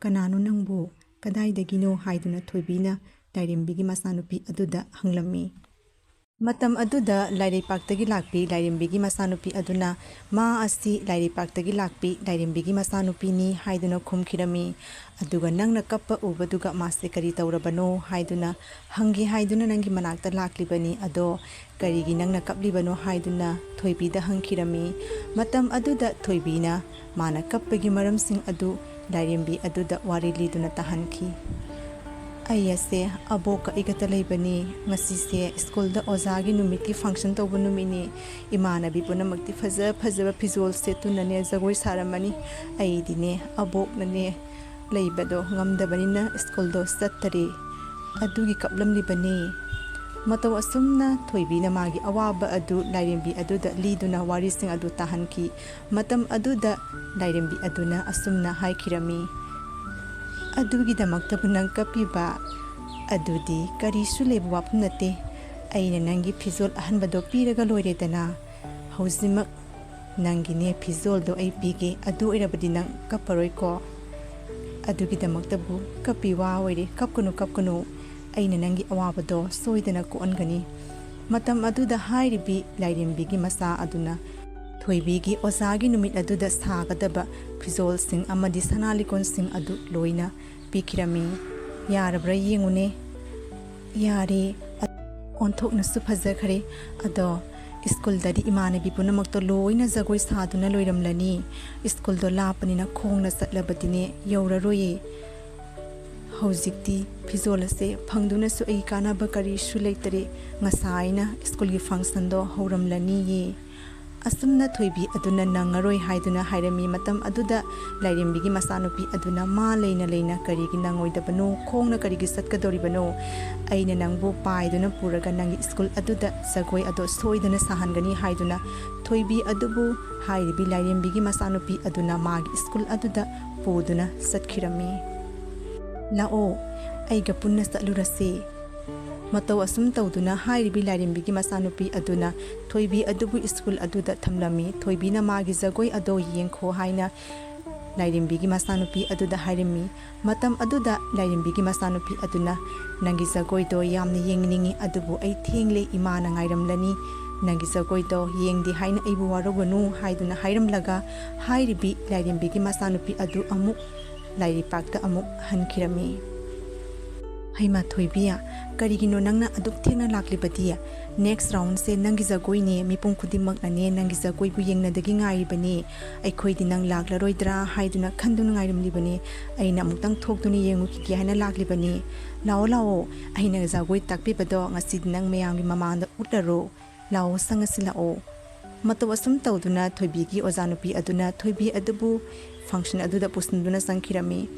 ꯀꯅꯥꯅꯣ ꯅꯪꯕꯨ? ꯀꯗꯥꯏꯗꯒꯤꯅꯣ?" ꯍꯥꯏꯗꯨꯅ ꯊꯣꯏꯕꯤꯅ ꯂꯥꯏꯔꯦꯝꯕꯤꯒꯤ ꯃꯆꯥꯅꯨꯄꯤ ꯑꯗꯨꯗ ꯍꯪꯂꯝꯃꯤ꯫ ꯃꯇꯝ ꯑꯗꯨꯗ ꯂꯥꯏꯔꯩꯄꯥꯛꯇꯒꯤ ꯂꯥꯛꯄꯤ ꯂꯥꯏꯔꯦꯝꯕꯤꯒꯤ ꯃꯆꯥꯅꯨꯄꯤ ꯑꯗꯨꯅ, "ꯃꯥ ꯑꯁꯤ ꯂꯥꯏꯔꯩꯄꯥꯛꯇꯒꯤ ꯂꯥꯛꯄꯤ ꯂꯥꯏꯔꯦꯝꯕꯤꯒꯤ ꯃꯆꯥꯅꯨꯄꯤꯅꯤ" ꯍꯥꯏꯗꯨꯅ ꯈꯨꯝꯈꯤꯔꯝꯃꯤ꯫ ꯑꯗꯨꯒ ꯅꯪꯅ ꯀꯞꯄ ꯎꯕꯗꯨꯒ ꯃꯥꯁꯦ ꯀꯔꯤ ꯇꯧꯔꯕꯅꯣ ꯍꯥꯏꯗꯨꯅ ꯍꯪꯒꯦ ꯍꯥꯏꯗꯨꯅ ꯅꯪꯒꯤ ꯃꯅꯥꯛꯇ ꯂꯥꯛꯂꯤꯕꯅꯤ꯫ ꯑꯗꯣ ꯀꯔꯤꯒꯤ ꯅꯪꯅ ꯀꯞꯂꯤꯕꯅꯣ ꯍꯥꯏꯗꯨꯅ ꯊꯣꯏꯕꯤꯗ ꯍꯪꯈꯤꯔꯝꯃꯤ꯫ ꯃꯇꯝ ꯑꯗꯨꯗ ꯊꯣꯏꯕꯤꯅ ꯃꯥꯅ ꯀꯞꯄꯒꯤ ꯃꯔꯝꯁꯤꯡ ꯑꯗꯨ ꯂꯥꯏꯔꯦꯝꯕꯤ ꯑꯗꯨꯗ ꯋꯥꯔꯤ ꯂꯤꯗꯨꯅ ꯇꯥꯍꯟꯈꯤ꯫ "ꯑꯩ ꯑꯁꯦ ꯑꯕꯣꯛꯀ ꯑꯩꯒꯇ ꯂꯩꯕꯅꯤ꯫ ꯉꯁꯤꯁꯦ ꯁ꯭ꯀꯨꯜꯗ ꯑꯣꯖꯥꯒꯤ ꯅꯨꯃꯤꯠꯀꯤ ꯐꯪꯁꯟ ꯇꯧꯕ ꯅꯨꯃꯤꯠꯅꯤ꯫ ꯏꯃꯥꯟꯅꯕꯤ ꯄꯨꯝꯅꯃꯛꯇꯤ ꯐꯖ ꯐꯖꯕ ꯐꯤꯖꯣꯜ ꯁꯦꯠꯇꯨꯅꯅꯦ ꯖꯒꯣꯏ ꯁꯥꯔꯝꯃꯅꯤ꯫ ꯑꯩꯗꯤꯅꯦ ꯑꯕꯣꯛꯅꯅꯦ ꯂꯩꯕꯗꯣ ꯉꯝꯗꯕꯅꯤꯅ ꯁ꯭ꯀꯨꯜꯗꯣ ꯆꯠꯇꯔꯦ꯫ ꯑꯗꯨꯒꯤ ꯀꯞꯂꯝꯂꯤꯕꯅꯤ"꯫ ꯃꯇꯧ ꯑꯁꯨꯝꯅ ꯊꯣꯏꯕꯤꯅ ꯃꯥꯒꯤ ꯑꯋꯥꯕ ꯑꯗꯨ ꯂꯥꯏꯔꯦꯝꯕꯤ ꯑꯗꯨꯗ ꯂꯤꯗꯨꯅ ꯋꯥꯔꯤꯁꯤꯡ ꯑꯗꯨ ꯇꯥꯍꯟꯈꯤ꯫ ꯃꯇꯝ ꯑꯗꯨꯗ ꯂꯥꯏꯔꯦꯝꯕꯤ ꯑꯗꯨꯅ ꯑꯁꯨꯝꯅ ꯍꯥꯏꯈꯤꯔꯝꯃꯤ, "ꯑꯗꯨꯒꯤꯗꯃꯛꯇꯕꯨ ꯅꯪ ꯀꯞꯄꯤꯕ? ꯑꯗꯨꯗꯤ ꯀꯔꯤꯁꯨ ꯂꯩꯕ ꯋꯥꯐꯝ ꯅꯠꯇꯦ꯫ ꯑꯩꯅ ꯅꯪꯒꯤ ꯐꯤꯖꯣꯜ ꯑꯍꯟꯕꯗꯣ ꯄꯤꯔꯒ ꯂꯣꯏꯔꯦꯗꯅ꯫ ꯍꯧꯖꯤꯛꯃꯛ ꯅꯪꯒꯤꯅꯦ ꯐꯤꯖꯣꯜꯗꯣ ꯑꯩ ꯄꯤꯒꯦ꯫ ꯑꯗꯨ ꯑꯣꯏꯔꯕꯗꯤ ꯅꯪ ꯀꯞꯄꯔꯣꯏꯀꯣ? ꯑꯗꯨꯒꯤꯗꯃꯛꯇꯕꯨ ꯀꯞꯄꯤ ꯋꯥ ꯑꯣꯏꯔꯦ꯫ ꯀꯞꯀꯅꯨ, ꯀꯞꯀꯅꯨ꯫ ꯑꯩꯅ ꯅꯪꯒꯤ ꯑꯋꯥꯕꯗꯣ ꯁꯣꯏꯗꯅ ꯀꯣꯛꯍꯟꯒꯅꯤ"꯫ ꯃꯇꯝ ꯑꯗꯨꯗ ꯍꯥꯏꯔꯤꯕꯤ ꯂꯥꯏꯔꯦꯝꯕꯤꯒꯤ ꯃꯆꯥ ꯑꯗꯨꯅ ꯊꯣꯏꯕꯤꯒꯤ ꯑꯣꯖꯥꯒꯤ ꯅꯨꯃꯤꯠ ꯑꯗꯨꯗ ꯁꯥꯒꯗꯕ ꯐꯤꯖꯣꯜꯁꯤꯡ ꯑꯃꯗꯤ ꯁꯅꯥ ꯂꯤꯀꯣꯟꯁꯤꯡ ꯑꯗꯨ ꯂꯣꯏꯅ ꯄꯤꯈꯤꯔꯝꯃꯤ꯫ "ꯌꯥꯔꯕ꯭ꯔꯥ ꯌꯦꯡꯉꯨꯅꯦ"꯫ "ꯌꯥꯔꯦ꯫ ꯑꯣꯟꯊꯣꯛꯅꯁꯨ ꯐꯖꯈ꯭ꯔꯦ꯫ ꯑꯗꯣ ꯁ꯭ꯀꯨꯜꯗꯗꯤ ꯏꯃꯥꯟꯅꯕꯤ ꯄꯨꯝꯅꯃꯛꯇꯣ ꯂꯣꯏꯅ ꯖꯒꯣꯏ ꯁꯥꯗꯨꯅ ꯂꯣꯏꯔꯝꯂꯅꯤ꯫ ꯁ꯭ꯀꯨꯜꯗꯣ ꯂꯥꯞꯄꯅꯤꯅ ꯈꯣꯡꯅ ꯆꯠꯂꯕꯗꯤꯅꯦ ꯌꯧꯔꯔꯣꯏꯌꯦ꯫ ꯍꯧꯖꯤꯛꯇꯤ ꯐꯤꯖꯣꯜ ꯑꯁꯦ ꯐꯪꯗꯨꯅꯁꯨ ꯑꯩ ꯀꯥꯟꯅꯕ ꯀꯔꯤꯁꯨ ꯂꯩꯇꯔꯦ꯫ ꯉꯁꯥꯏꯅ ꯁ꯭ꯀꯨꯜꯒꯤ ꯐꯪꯁꯟꯗꯣ ꯍꯧꯔꯝꯂꯅꯤꯌꯦ"꯫ ꯑꯁꯨꯝꯅ ꯊꯣꯏꯕꯤ ꯑꯗꯨꯅ ꯅꯪꯉꯔꯣꯏ ꯍꯥꯏꯗꯨꯅ ꯍꯥꯏꯔꯝꯃꯤ꯫ ꯃꯇꯝ ꯑꯗꯨꯗ ꯂꯥꯏꯔꯦꯝꯕꯤꯒꯤ ꯃꯆꯥꯅꯨꯄꯤ ꯑꯗꯨꯅ, "ꯃꯥ ꯂꯩꯅ ꯂꯩꯅ ꯀꯔꯤꯒꯤ ꯅꯪꯉꯣꯏꯗꯕꯅꯣ? ꯈꯣꯡꯅ ꯀꯔꯤꯒꯤ ꯆꯠꯀꯗꯧꯔꯤꯕꯅꯣ? ꯑꯩꯅ ꯅꯪꯕꯨ ꯄꯥꯏꯗꯨꯅ ꯄꯨꯔꯒ ꯅꯪꯒꯤ ꯁ꯭ꯀꯨꯜ ꯑꯗꯨꯗ ꯖꯒꯣꯏ ꯑꯗꯣ ꯁꯣꯏꯗꯅ ꯁꯥꯍꯟꯒꯅꯤ" ꯍꯥꯏꯗꯨꯅ ꯊꯣꯏꯕꯤ ꯑꯗꯨꯕꯨ ꯍꯥꯏꯔꯤꯕꯤ ꯂꯥꯏꯔꯦꯝꯕꯤꯒꯤ ꯃꯆꯥꯅꯨꯄꯤ ꯑꯗꯨꯅ ꯃꯥꯒꯤ ꯁ꯭ꯀꯨꯜ ꯑꯗꯨꯗ ꯄꯨꯗꯨꯅ ꯆꯠꯈꯤꯔꯝꯃꯤ꯫ "ꯂꯥꯛꯑꯣ, ꯑꯩꯒ ꯄꯨꯟꯅ ꯆꯠꯂꯨꯔꯁꯤ꯫" ꯃꯇꯧ ꯑꯁꯨꯝ ꯇꯧꯗꯨꯅ ꯍꯥꯏꯔꯤꯕꯤ ꯂꯥꯏꯔꯦꯝꯕꯤꯒꯤ ꯃꯆꯥꯅꯨꯄꯤ ꯑꯗꯨꯅ ꯊꯣꯏꯕꯤ ꯑꯗꯨꯕꯨ ꯁ꯭ꯀꯨꯜ ꯑꯗꯨꯗ ꯊꯝꯂꯝꯃꯤ꯫ ꯊꯣꯏꯕꯤꯅ ꯃꯥꯒꯤ ꯖꯒꯣꯏ ꯑꯗꯣ ꯌꯦꯡꯈꯣ ꯍꯥꯏꯅ ꯂꯥꯏꯔꯦꯝꯕꯤꯒꯤ ꯃꯆꯥꯅꯨꯄꯤ ꯑꯗꯨꯗ ꯍꯥꯏꯔꯝꯃꯤ꯫ ꯃꯇꯝ ꯑꯗꯨꯗ ꯂꯥꯏꯔꯦꯝꯕꯤꯒꯤ ꯃꯆꯥꯅꯨꯄꯤ ꯑꯗꯨꯅ, "ꯅꯪꯒꯤ ꯖꯒꯣꯏꯗꯣ ꯌꯥꯝꯅ ꯌꯦꯡꯅꯤꯡꯉꯤ, ꯑꯗꯨꯕꯨ ꯑꯩ ꯊꯦꯡꯂꯦ, ꯏꯃꯥꯅ ꯉꯥꯏꯔꯝꯂꯅꯤ꯫ ꯅꯪꯒꯤ ꯖꯒꯣꯏꯗꯣ ꯌꯦꯡꯗꯦ ꯍꯥꯏꯅ ꯑꯩꯕꯨ ꯋꯥꯔꯧꯒꯅꯨ" ꯍꯥꯏꯗꯨꯅ ꯍꯥꯏꯔꯝꯂꯒ ꯍꯥꯏꯔꯤꯕꯤ ꯂꯥꯏꯔꯦꯝꯕꯤꯒꯤ ꯃꯆꯥꯅꯨꯄꯤ ꯑꯗꯨ ꯑꯃꯨꯛ ꯂꯥꯏꯔꯤꯛꯄꯥꯛꯇ ꯑꯃꯨꯛ ꯍꯟꯈꯤꯔꯝꯃꯤ꯫ "ꯍꯩꯃꯥ ꯊꯣꯏꯕꯤ, ꯀꯔꯤꯒꯤꯅꯣ ꯅꯪꯅ ꯑꯗꯨꯛ ꯊꯦꯡꯅ ꯂꯥꯛꯂꯤꯕꯗꯤ? Next roundꯁꯦ ꯅꯪꯒꯤ ꯖꯒꯣꯏꯅꯦ, ꯃꯤꯄꯨꯝ ꯈꯨꯗꯤꯡꯃꯛꯅꯅꯦ ꯅꯪꯒꯤ ꯖꯒꯣꯏꯕꯨ ꯌꯦꯡꯅꯗꯒꯤ ꯉꯥꯏꯔꯤꯕꯅꯤ꯫ ꯑꯩꯈꯣꯏꯗꯤ ꯅꯪ ꯂꯥꯛꯂꯔꯣꯏꯗ꯭ꯔꯥ ꯍꯥꯏꯗꯨꯅ ꯈꯟꯗꯨꯅ ꯉꯥꯏꯔꯝꯂꯤꯕꯅꯤ꯫ ꯑꯩꯅ ꯑꯃꯨꯛꯇꯪ ꯊꯣꯛꯇꯨꯅ ꯌꯦꯡꯉꯨꯈꯤꯒꯦ ꯍꯥꯏꯅ ꯂꯥꯛꯂꯤꯕꯅꯤ꯫ ꯂꯥꯛꯑꯣ, ꯂꯥꯛꯑꯣ, ꯑꯩꯅ ꯖꯒꯣꯏ ꯇꯥꯛꯄꯤꯕꯗꯣ ꯉꯁꯤꯗꯤ ꯅꯪ ꯃꯌꯥꯝꯒꯤ ꯃꯃꯥꯡꯗ ꯎꯠꯂꯔꯣ꯫ ꯂꯥꯛꯑꯣ, ꯆꯪꯉꯁꯤ ꯂꯥꯛꯑꯣ꯫" ꯃꯇꯧ ꯑꯁꯨꯝ ꯇꯧꯗꯨꯅ ꯊꯣꯏꯕꯤꯒꯤ ꯑꯣꯖꯥ ꯅꯨꯄꯤ ꯑꯗꯨꯅ ꯊꯣꯏꯕꯤ ꯑꯗꯨꯕꯨ function ꯑꯗꯨꯗ ꯄꯨꯁꯤꯟꯗꯨꯅ ꯆꯪꯈꯤꯔꯝꯃꯤ꯫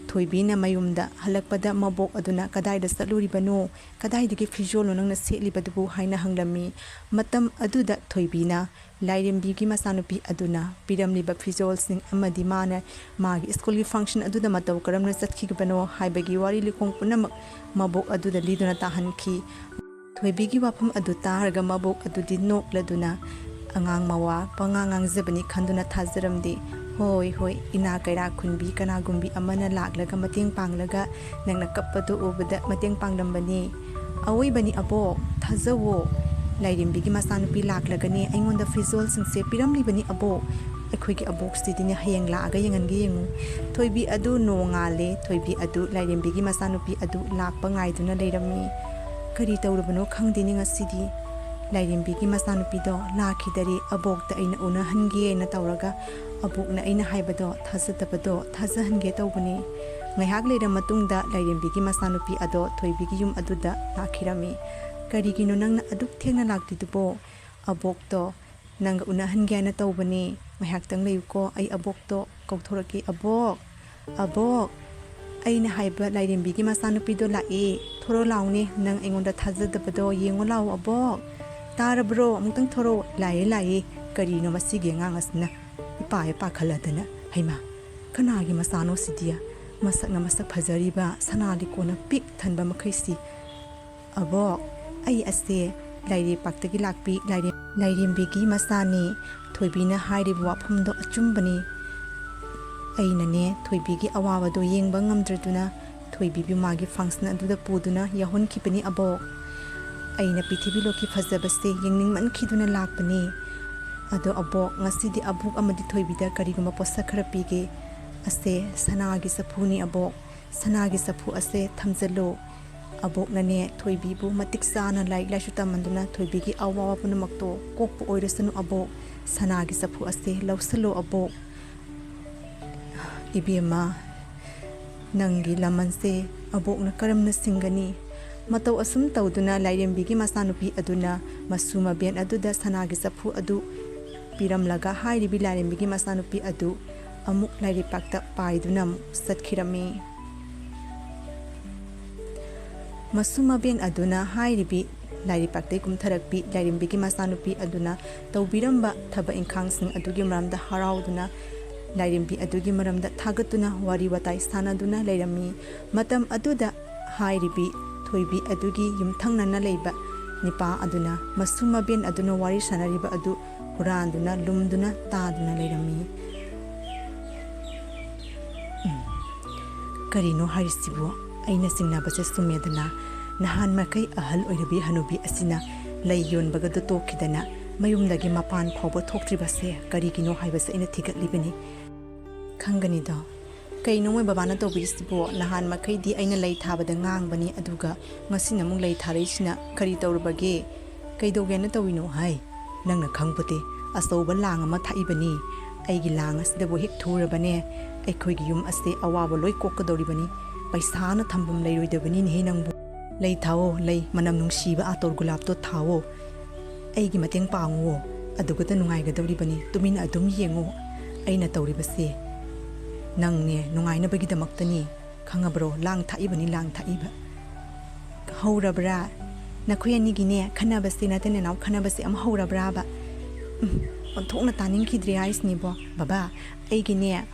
ꯊꯣꯏꯕꯤꯅ ꯃꯌꯨꯝꯗ ꯍꯜꯂꯛꯄꯗ ꯃꯕꯣꯛ ꯑꯗꯨꯅ, "ꯀꯗꯥꯏꯗ ꯆꯠꯂꯨꯔꯤꯕꯅꯣ? ꯀꯗꯥꯏꯗꯒꯤ ꯐꯤꯖꯣꯜꯅꯣ ꯅꯪꯅ ꯁꯦꯠꯂꯤꯕꯗꯨꯕꯨ?" ꯍꯥꯏꯅ ꯍꯪꯂꯝꯃꯤ꯫ ꯃꯇꯝ ꯑꯗꯨꯗ ꯊꯣꯏꯕꯤꯅ ꯂꯥꯏꯔꯦꯝꯕꯤꯒꯤ ꯃꯆꯥꯅꯨꯄꯤ ꯑꯗꯨꯅ ꯄꯤꯔꯝꯂꯤꯕ ꯐꯤꯖꯣꯜꯁꯤꯡ ꯑꯃꯗꯤ ꯃꯥꯅ ꯃꯥꯒꯤ ꯁ꯭ꯀꯨꯜꯒꯤ function ꯑꯗꯨꯗ ꯃꯇꯧ ꯀꯔꯝꯅ ꯆꯠꯈꯤꯕꯅꯣ ꯍꯥꯏꯕꯒꯤ ꯋꯥꯔꯤ ꯂꯤꯈꯣꯡ ꯄꯨꯝꯅꯃꯛ ꯃꯕꯣꯛ ꯑꯗꯨꯗ ꯂꯤꯗꯨꯅ ꯇꯥꯍꯟꯈꯤ꯫ ꯊꯣꯏꯕꯤꯒꯤ ꯋꯥꯐꯝ ꯑꯗꯨ ꯇꯥꯔꯒ ꯃꯕꯣꯛ ꯑꯗꯨꯗꯤ ꯅꯣꯛꯂꯗꯨꯅ, "ꯑꯉꯥꯡ ꯃꯋꯥ ꯄꯉꯥꯡ ꯉꯥꯡꯖꯕꯅꯤ ꯈꯟꯗꯨꯅ ꯊꯥꯖꯔꯝꯗꯦ꯫ ꯍꯣꯏ, ꯍꯣꯏ, ꯏꯅꯥ ꯀꯩꯔꯥꯛ ꯈꯨꯟꯕꯤ ꯀꯅꯥꯒꯨꯝꯕꯤ ꯑꯃꯅ ꯂꯥꯛꯂꯒ ꯃꯇꯦꯡ ꯄꯥꯡꯂꯒ ꯅꯪꯅ ꯀꯞꯄꯗꯨ ꯎꯕꯗ ꯃꯇꯦꯡ ꯄꯥꯡꯂꯝꯕꯅꯤ꯫" "ꯑꯋꯣꯏꯕꯅꯤ ꯑꯕꯣꯛ, ꯊꯥꯖꯧꯋꯣ꯫ ꯂꯥꯏꯔꯦꯝꯕꯤꯒꯤ ꯃꯆꯥꯅꯨꯄꯤ ꯂꯥꯛꯂꯒꯅꯦ ꯑꯩꯉꯣꯟꯗ ꯐꯤꯖꯣꯜꯁꯤꯡꯁꯦ ꯄꯤꯔꯝꯂꯤꯕꯅꯤ ꯑꯕꯣꯛ꯫ ꯑꯩꯈꯣꯏꯒꯤ ꯑꯕꯣꯛꯁꯤꯗꯤꯅꯦ ꯍꯌꯦꯡ ꯂꯥꯛꯑꯒ ꯌꯦꯡꯍꯟꯒꯦ ꯌꯦꯡꯉꯨ꯫" ꯊꯣꯏꯕꯤ ꯑꯗꯨ ꯅꯣꯡꯉꯥꯜꯂꯦ꯫ ꯊꯣꯏꯕꯤ ꯑꯗꯨ ꯂꯥꯏꯔꯦꯝꯕꯤꯒꯤ ꯃꯆꯥꯅꯨꯄꯤ ꯑꯗꯨ ꯂꯥꯛꯄ ꯉꯥꯏꯗꯨꯅ ꯂꯩꯔꯝꯃꯤ꯫ "ꯀꯔꯤ ꯇꯧꯔꯕꯅꯣ ꯈꯪꯗꯦꯅꯦ ꯉꯁꯤꯗꯤ꯫ ꯂꯥꯏꯔꯦꯝꯕꯤꯒꯤ ꯃꯆꯥꯅꯨꯄꯤꯗꯣ ꯂꯥꯛꯈꯤꯗꯔꯦ, ꯑꯕꯣꯛꯇ ꯑꯩꯅ ꯎꯅꯍꯟꯒꯦꯅ ꯇꯧꯔꯒ ꯑꯕꯣꯛꯅ ꯑꯩꯅ ꯍꯥꯏꯕꯗꯣ ꯊꯥꯖꯗꯕꯗꯣ ꯊꯥꯖꯍꯟꯒꯦ ꯇꯧꯕꯅꯤ꯫" ꯉꯥꯏꯍꯥꯛ ꯂꯩꯔ ꯃꯇꯨꯡꯗ ꯂꯥꯏꯔꯦꯝꯕꯤꯒꯤ ꯃꯆꯥꯅꯨꯄꯤ ꯑꯗꯣ ꯊꯣꯏꯕꯤꯒꯤ ꯌꯨꯝ ꯑꯗꯨꯗ ꯂꯥꯛꯈꯤꯔꯝꯃꯤ꯫ "ꯀꯔꯤꯒꯤꯅꯣ ꯅꯪꯅ ꯑꯗꯨꯛ ꯊꯦꯡꯅ ꯂꯥꯛꯂꯤꯗꯨꯕꯣ?" "ꯑꯕꯣꯛꯇꯣ ꯅꯪꯒ ꯎꯅꯍꯟꯒꯦ ꯍꯥꯏꯅ ꯇꯧꯕꯅꯦ꯫ ꯉꯥꯏꯍꯥꯛꯇꯪ ꯂꯩꯌꯨꯀꯣ, ꯑꯩ ꯑꯕꯣꯛꯇꯣ ꯀꯧꯊꯣꯔꯛꯀꯦ꯫ ꯑꯕꯣꯛ! ꯑꯕꯣꯛ! ꯑꯩꯅ ꯍꯥꯏꯕ ꯂꯥꯏꯔꯦꯝꯕꯤꯒꯤ ꯃꯆꯥꯅꯨꯄꯤꯗꯣ ꯂꯥꯛꯑꯦ꯫ ꯊꯣꯔꯣ ꯂꯥꯎꯅꯦ, ꯅꯪ ꯑꯩꯉꯣꯟꯗ ꯊꯥꯖꯗꯕꯗꯣ ꯌꯦꯡꯉꯣ ꯂꯥꯎ ꯑꯕꯣꯛ꯫ ꯇꯥꯔꯕ꯭ꯔꯣ? ꯑꯃꯨꯛꯇꯪ ꯊꯣꯔꯣ꯫ ꯂꯥꯛꯑꯦ, ꯂꯥꯛꯑꯦ꯫ ꯀꯔꯤꯅꯣ ꯃꯁꯤꯒꯤ ꯑꯉꯥꯡ ꯑꯁꯤꯅ ꯏꯄꯥ ꯍꯦꯛ ꯄꯥꯈꯠꯂꯗꯅ꯫ ꯍꯩꯃꯥ! ꯀꯅꯥꯒꯤ ꯃꯆꯥꯅꯣ ꯁꯤꯗꯤ? ꯃꯁꯛꯅ ꯃꯁꯛ ꯐꯖꯔꯤꯕ, ꯁꯅꯥ ꯂꯤꯛꯀꯣꯟꯅ ꯄꯤꯛ ꯊꯟꯕ ꯃꯈꯩꯁꯤ꯫ ꯑꯕꯣꯛ, ꯑꯩ ꯑꯁꯦ ꯂꯥꯏꯔꯩꯄꯥꯛꯇꯒꯤ ꯂꯥꯛꯄꯤ ꯂꯥꯏꯔꯦꯝ-, ꯂꯥꯏꯔꯦꯝꯕꯤꯒꯤ ꯃꯆꯥꯅꯤ꯫ ꯊꯣꯏꯕꯤꯅ ꯍꯥꯏꯔꯤꯕ ꯋꯥꯐꯝꯗꯣ ꯑꯆꯨꯝꯕꯅꯤ꯫ ꯑꯩꯅꯅꯦ ꯊꯣꯏꯕꯤꯒꯤ ꯑꯋꯥꯕꯗꯣ ꯌꯦꯡꯕ ꯉꯝꯗ꯭ꯔꯗꯨꯅ ꯊꯣꯏꯕꯤꯕꯨ ꯃꯥꯒꯤ ꯐꯪꯁꯟ ꯑꯗꯨꯗ ꯄꯨꯗꯨꯅ ꯌꯥꯎꯍꯟꯈꯤꯕꯅꯤ ꯑꯕꯣꯛ꯫ ꯑꯩꯅ ꯄ꯭ꯔꯤꯊꯤꯕꯤ ꯂꯣꯛꯀꯤ ꯐꯖꯕꯁꯦ ꯌꯦꯡꯅꯤꯡꯃꯟꯈꯤꯗꯨꯅ ꯂꯥꯛꯄꯅꯤ꯫ ꯑꯗꯣ ꯑꯕꯣꯛ, ꯉꯁꯤꯗꯤ ꯑꯕꯣꯛ ꯑꯃꯗꯤ ꯊꯣꯏꯕꯤꯗ ꯀꯔꯤꯒꯨꯝꯕ ꯄꯣꯠꯁꯛ ꯈꯔ ꯄꯤꯒꯦ꯫ ꯑꯁꯦ ꯁꯅꯥꯒꯤ ꯆꯐꯨꯅꯤ ꯑꯕꯣꯛ꯫ ꯁꯅꯥꯒꯤ ꯆꯐꯨ ꯑꯁꯦ ꯊꯝꯖꯜꯂꯨ꯫ ꯑꯕꯣꯛꯅꯅꯦ ꯊꯣꯏꯕꯤꯕꯨ ꯃꯇꯤꯛ ꯆꯥꯅ ꯂꯥꯏꯔꯤꯛ ꯂꯥꯏꯁꯨ ꯇꯝꯍꯟꯗꯨꯅ ꯊꯣꯏꯕꯤꯒꯤ ꯑꯋꯥꯕ ꯄꯨꯝꯅꯃꯛꯇꯣ ꯀꯣꯛꯄ ꯑꯣꯏꯔꯁꯅꯨ ꯑꯕꯣꯛ꯫ ꯁꯅꯥꯒꯤ ꯆꯐꯨ ꯑꯁꯦ ꯂꯧꯁꯜꯂꯣ ꯑꯕꯣꯛ꯫ ꯏꯕꯦꯝꯃ, ꯅꯪꯒꯤ ꯂꯃꯟꯁꯦ ꯑꯕꯣꯛꯅ ꯀꯔꯝꯅ ꯁꯤꯡꯒꯅꯤ? ꯃꯇꯧ ꯑꯁꯨꯝ ꯇꯧꯗꯨꯅ ꯂꯥꯏꯔꯦꯝꯕꯤꯒꯤ ꯃꯆꯥꯅꯨꯄꯤ ꯑꯗꯨꯅ ꯃꯁꯨ ꯃꯕꯦꯟ ꯑꯗꯨꯗ ꯁꯅꯥꯒꯤ ꯆꯐꯨ ꯑꯗꯨ ꯄꯤꯔꯝꯂꯒ ꯍꯥꯏꯔꯤꯕꯤ ꯂꯥꯏꯔꯦꯝꯕꯤꯒꯤ ꯃꯆꯥꯅꯨꯄꯤ ꯑꯗꯨ ꯑꯃꯨꯛ ꯂꯥꯏꯔꯩꯄꯥꯛꯇ ꯄꯥꯏꯗꯨꯅ ꯑꯃꯨꯛ ꯆꯠꯈꯤꯔꯝꯃꯤ꯫ ꯃꯁꯨ ꯃꯕꯦꯟ ꯑꯗꯨꯅ ꯍꯥꯏꯔꯤꯕꯤ ꯂꯥꯏꯔꯩꯄꯥꯛꯇꯒꯤ ꯀꯨꯝꯊꯔꯛꯄꯤ ꯂꯥꯏꯔꯦꯝꯕꯤꯒꯤ ꯃꯆꯥꯅꯨꯄꯤ ꯑꯗꯨꯅ ꯇꯧꯕꯤꯔꯝꯕ ꯊꯕꯛ ꯏꯪꯈꯥꯡꯁꯤꯡ ꯑꯗꯨꯒꯤ ꯃꯔꯝꯗ ꯍꯔꯥꯎꯗꯨꯅ ꯂꯥꯏꯔꯦꯝꯕꯤ ꯑꯗꯨꯒꯤ ꯃꯔꯝꯗ ꯊꯥꯒꯠꯇꯨꯅ ꯋꯥꯔꯤ ꯋꯥꯇꯥꯏ ꯁꯥꯟꯅꯗꯨꯅ ꯂꯩꯔꯝꯃꯤ꯫ ꯃꯇꯝ ꯑꯗꯨꯗ ꯍꯥꯏꯔꯤꯕꯤ ꯊꯣꯏꯕꯤ ꯑꯗꯨꯒꯤ ꯌꯨꯝꯊꯪꯅꯅ ꯂꯩꯕ ꯅꯤꯄꯥ ꯑꯗꯨꯅ ꯃꯁꯨ ꯃꯕꯦꯟ ꯑꯗꯨꯅ ꯋꯥꯔꯤ ꯁꯥꯟꯅꯔꯤꯕ ꯑꯗꯨ ꯍꯨꯔꯥꯟꯗꯨꯅ ꯂꯨꯝꯗꯨꯅ ꯇꯥꯗꯨꯅ ꯂꯩꯔꯝꯃꯤ꯫ ꯎꯝ, ꯀꯔꯤꯅꯣ ꯍꯥꯏꯔꯤꯁꯤꯕꯨ? ꯑꯩꯅ ꯆꯤꯡꯅꯕꯁꯦ ꯆꯨꯝꯃꯦꯗꯅ꯫ ꯅꯍꯥꯟ ꯃꯈꯩ ꯑꯍꯜ ꯑꯣꯏꯔꯕꯤ ꯍꯅꯨꯕꯤ ꯑꯁꯤꯅ ꯂꯩ ꯌꯣꯟꯕꯒꯗꯨ ꯇꯣꯛꯈꯤꯗꯅ ꯃꯌꯨꯝꯗꯒꯤ ꯃꯄꯥꯟ ꯐꯥꯎꯕ ꯊꯣꯛꯇ꯭ꯔꯤꯕꯁꯦ ꯀꯔꯤꯒꯤꯅꯣ ꯍꯥꯏꯕꯁꯦ ꯑꯩꯅ ꯊꯤꯒꯠꯂꯤꯕꯅꯤ꯫ ꯈꯪꯒꯅꯤꯗꯣ꯫ ꯀꯩꯅꯣ ꯃꯣꯏ ꯕꯕꯥꯅ ꯇꯧꯕꯤꯔꯤꯁꯤꯕꯣ? ꯅꯍꯥꯟ ꯃꯈꯩꯗꯤ ꯑꯩꯅ ꯂꯩ ꯊꯥꯕꯗ ꯉꯥꯡꯕꯅꯤ, ꯑꯗꯨꯒ ꯉꯁꯤꯅ ꯑꯃꯨꯛ ꯂꯩ ꯊꯥꯔꯛꯏꯁꯤꯅ ꯀꯔꯤ ꯇꯧꯔꯨꯕꯒꯦ? ꯀꯩꯗꯧꯒꯦꯅ ꯇꯧꯔꯤꯅꯣ ꯍꯥꯏ? ꯅꯪꯅ ꯈꯪꯕꯗꯤ ꯑꯆꯧꯕ ꯂꯥꯡ ꯑꯃ ꯊꯥꯛꯏꯕꯅꯤ꯫ ꯑꯩꯒꯤ ꯂꯥꯡ ꯑꯁꯤꯗꯕꯨ ꯍꯦꯛ ꯊꯨꯔꯕꯅꯦ, ꯑꯩꯈꯣꯏꯒꯤ ꯌꯨꯝ ꯑꯁꯦ ꯑꯋꯥꯕ ꯂꯣꯏ ꯀꯣꯛꯀꯗꯧꯔꯤꯕꯅꯤ꯫ ꯄꯩꯁꯥꯅ ꯊꯝꯐꯝ ꯂꯩꯔꯣꯏꯗꯕꯅꯤꯅꯦꯍꯦ ꯅꯪꯕꯨ꯫ ꯂꯩ ꯊꯥꯑꯣ, ꯂꯩ ꯃꯅꯝ ꯅꯨꯡꯁꯤꯕ ꯑꯇꯣꯔ ꯒꯨꯂꯥꯞꯇꯣ ꯊꯥꯑꯣ꯫ ꯑꯩꯒꯤ ꯃꯇꯦꯡ ꯄꯥꯡꯉꯨꯑꯣ꯫ ꯑꯗꯨꯒꯇ ꯅꯨꯡꯉꯥꯏꯒꯗꯧꯔꯤꯕꯅꯤ꯫ ꯇꯨꯃꯤꯟꯅ ꯑꯗꯨꯝ ꯌꯦꯡꯉꯨ ꯑꯩꯅ ꯇꯧꯔꯤꯕꯁꯦ꯫ ꯅꯪꯅꯦ ꯅꯨꯡꯉꯥꯏꯅꯕꯒꯤꯗꯃꯛꯇꯅꯤ, ꯈꯪꯉꯕ꯭ꯔꯣ? ꯂꯥꯡ ꯊꯥꯛꯏꯕꯅꯤ, ꯂꯥꯡ ꯊꯥꯛꯏꯕ꯫ ꯍꯧꯔꯕ꯭ꯔꯥ? ꯅꯈꯣꯏ ꯑꯅꯤꯒꯤꯅꯦ ꯈꯟꯅꯕꯁꯦ, ꯅꯇꯩ ꯅꯅꯥꯎ ꯈꯟꯅꯕꯁꯦ ꯑꯃ ꯍꯧꯔꯕ꯭ꯔꯥꯕ? ꯎꯝ, ꯑꯣꯟꯊꯣꯛꯅ ꯇꯥꯅꯤꯡꯈꯤꯗ꯭ꯔꯦ ꯍꯥꯏꯁꯤꯅꯤꯕꯣ꯫ ꯕꯕꯥ, ꯑꯩꯒꯤꯅꯦ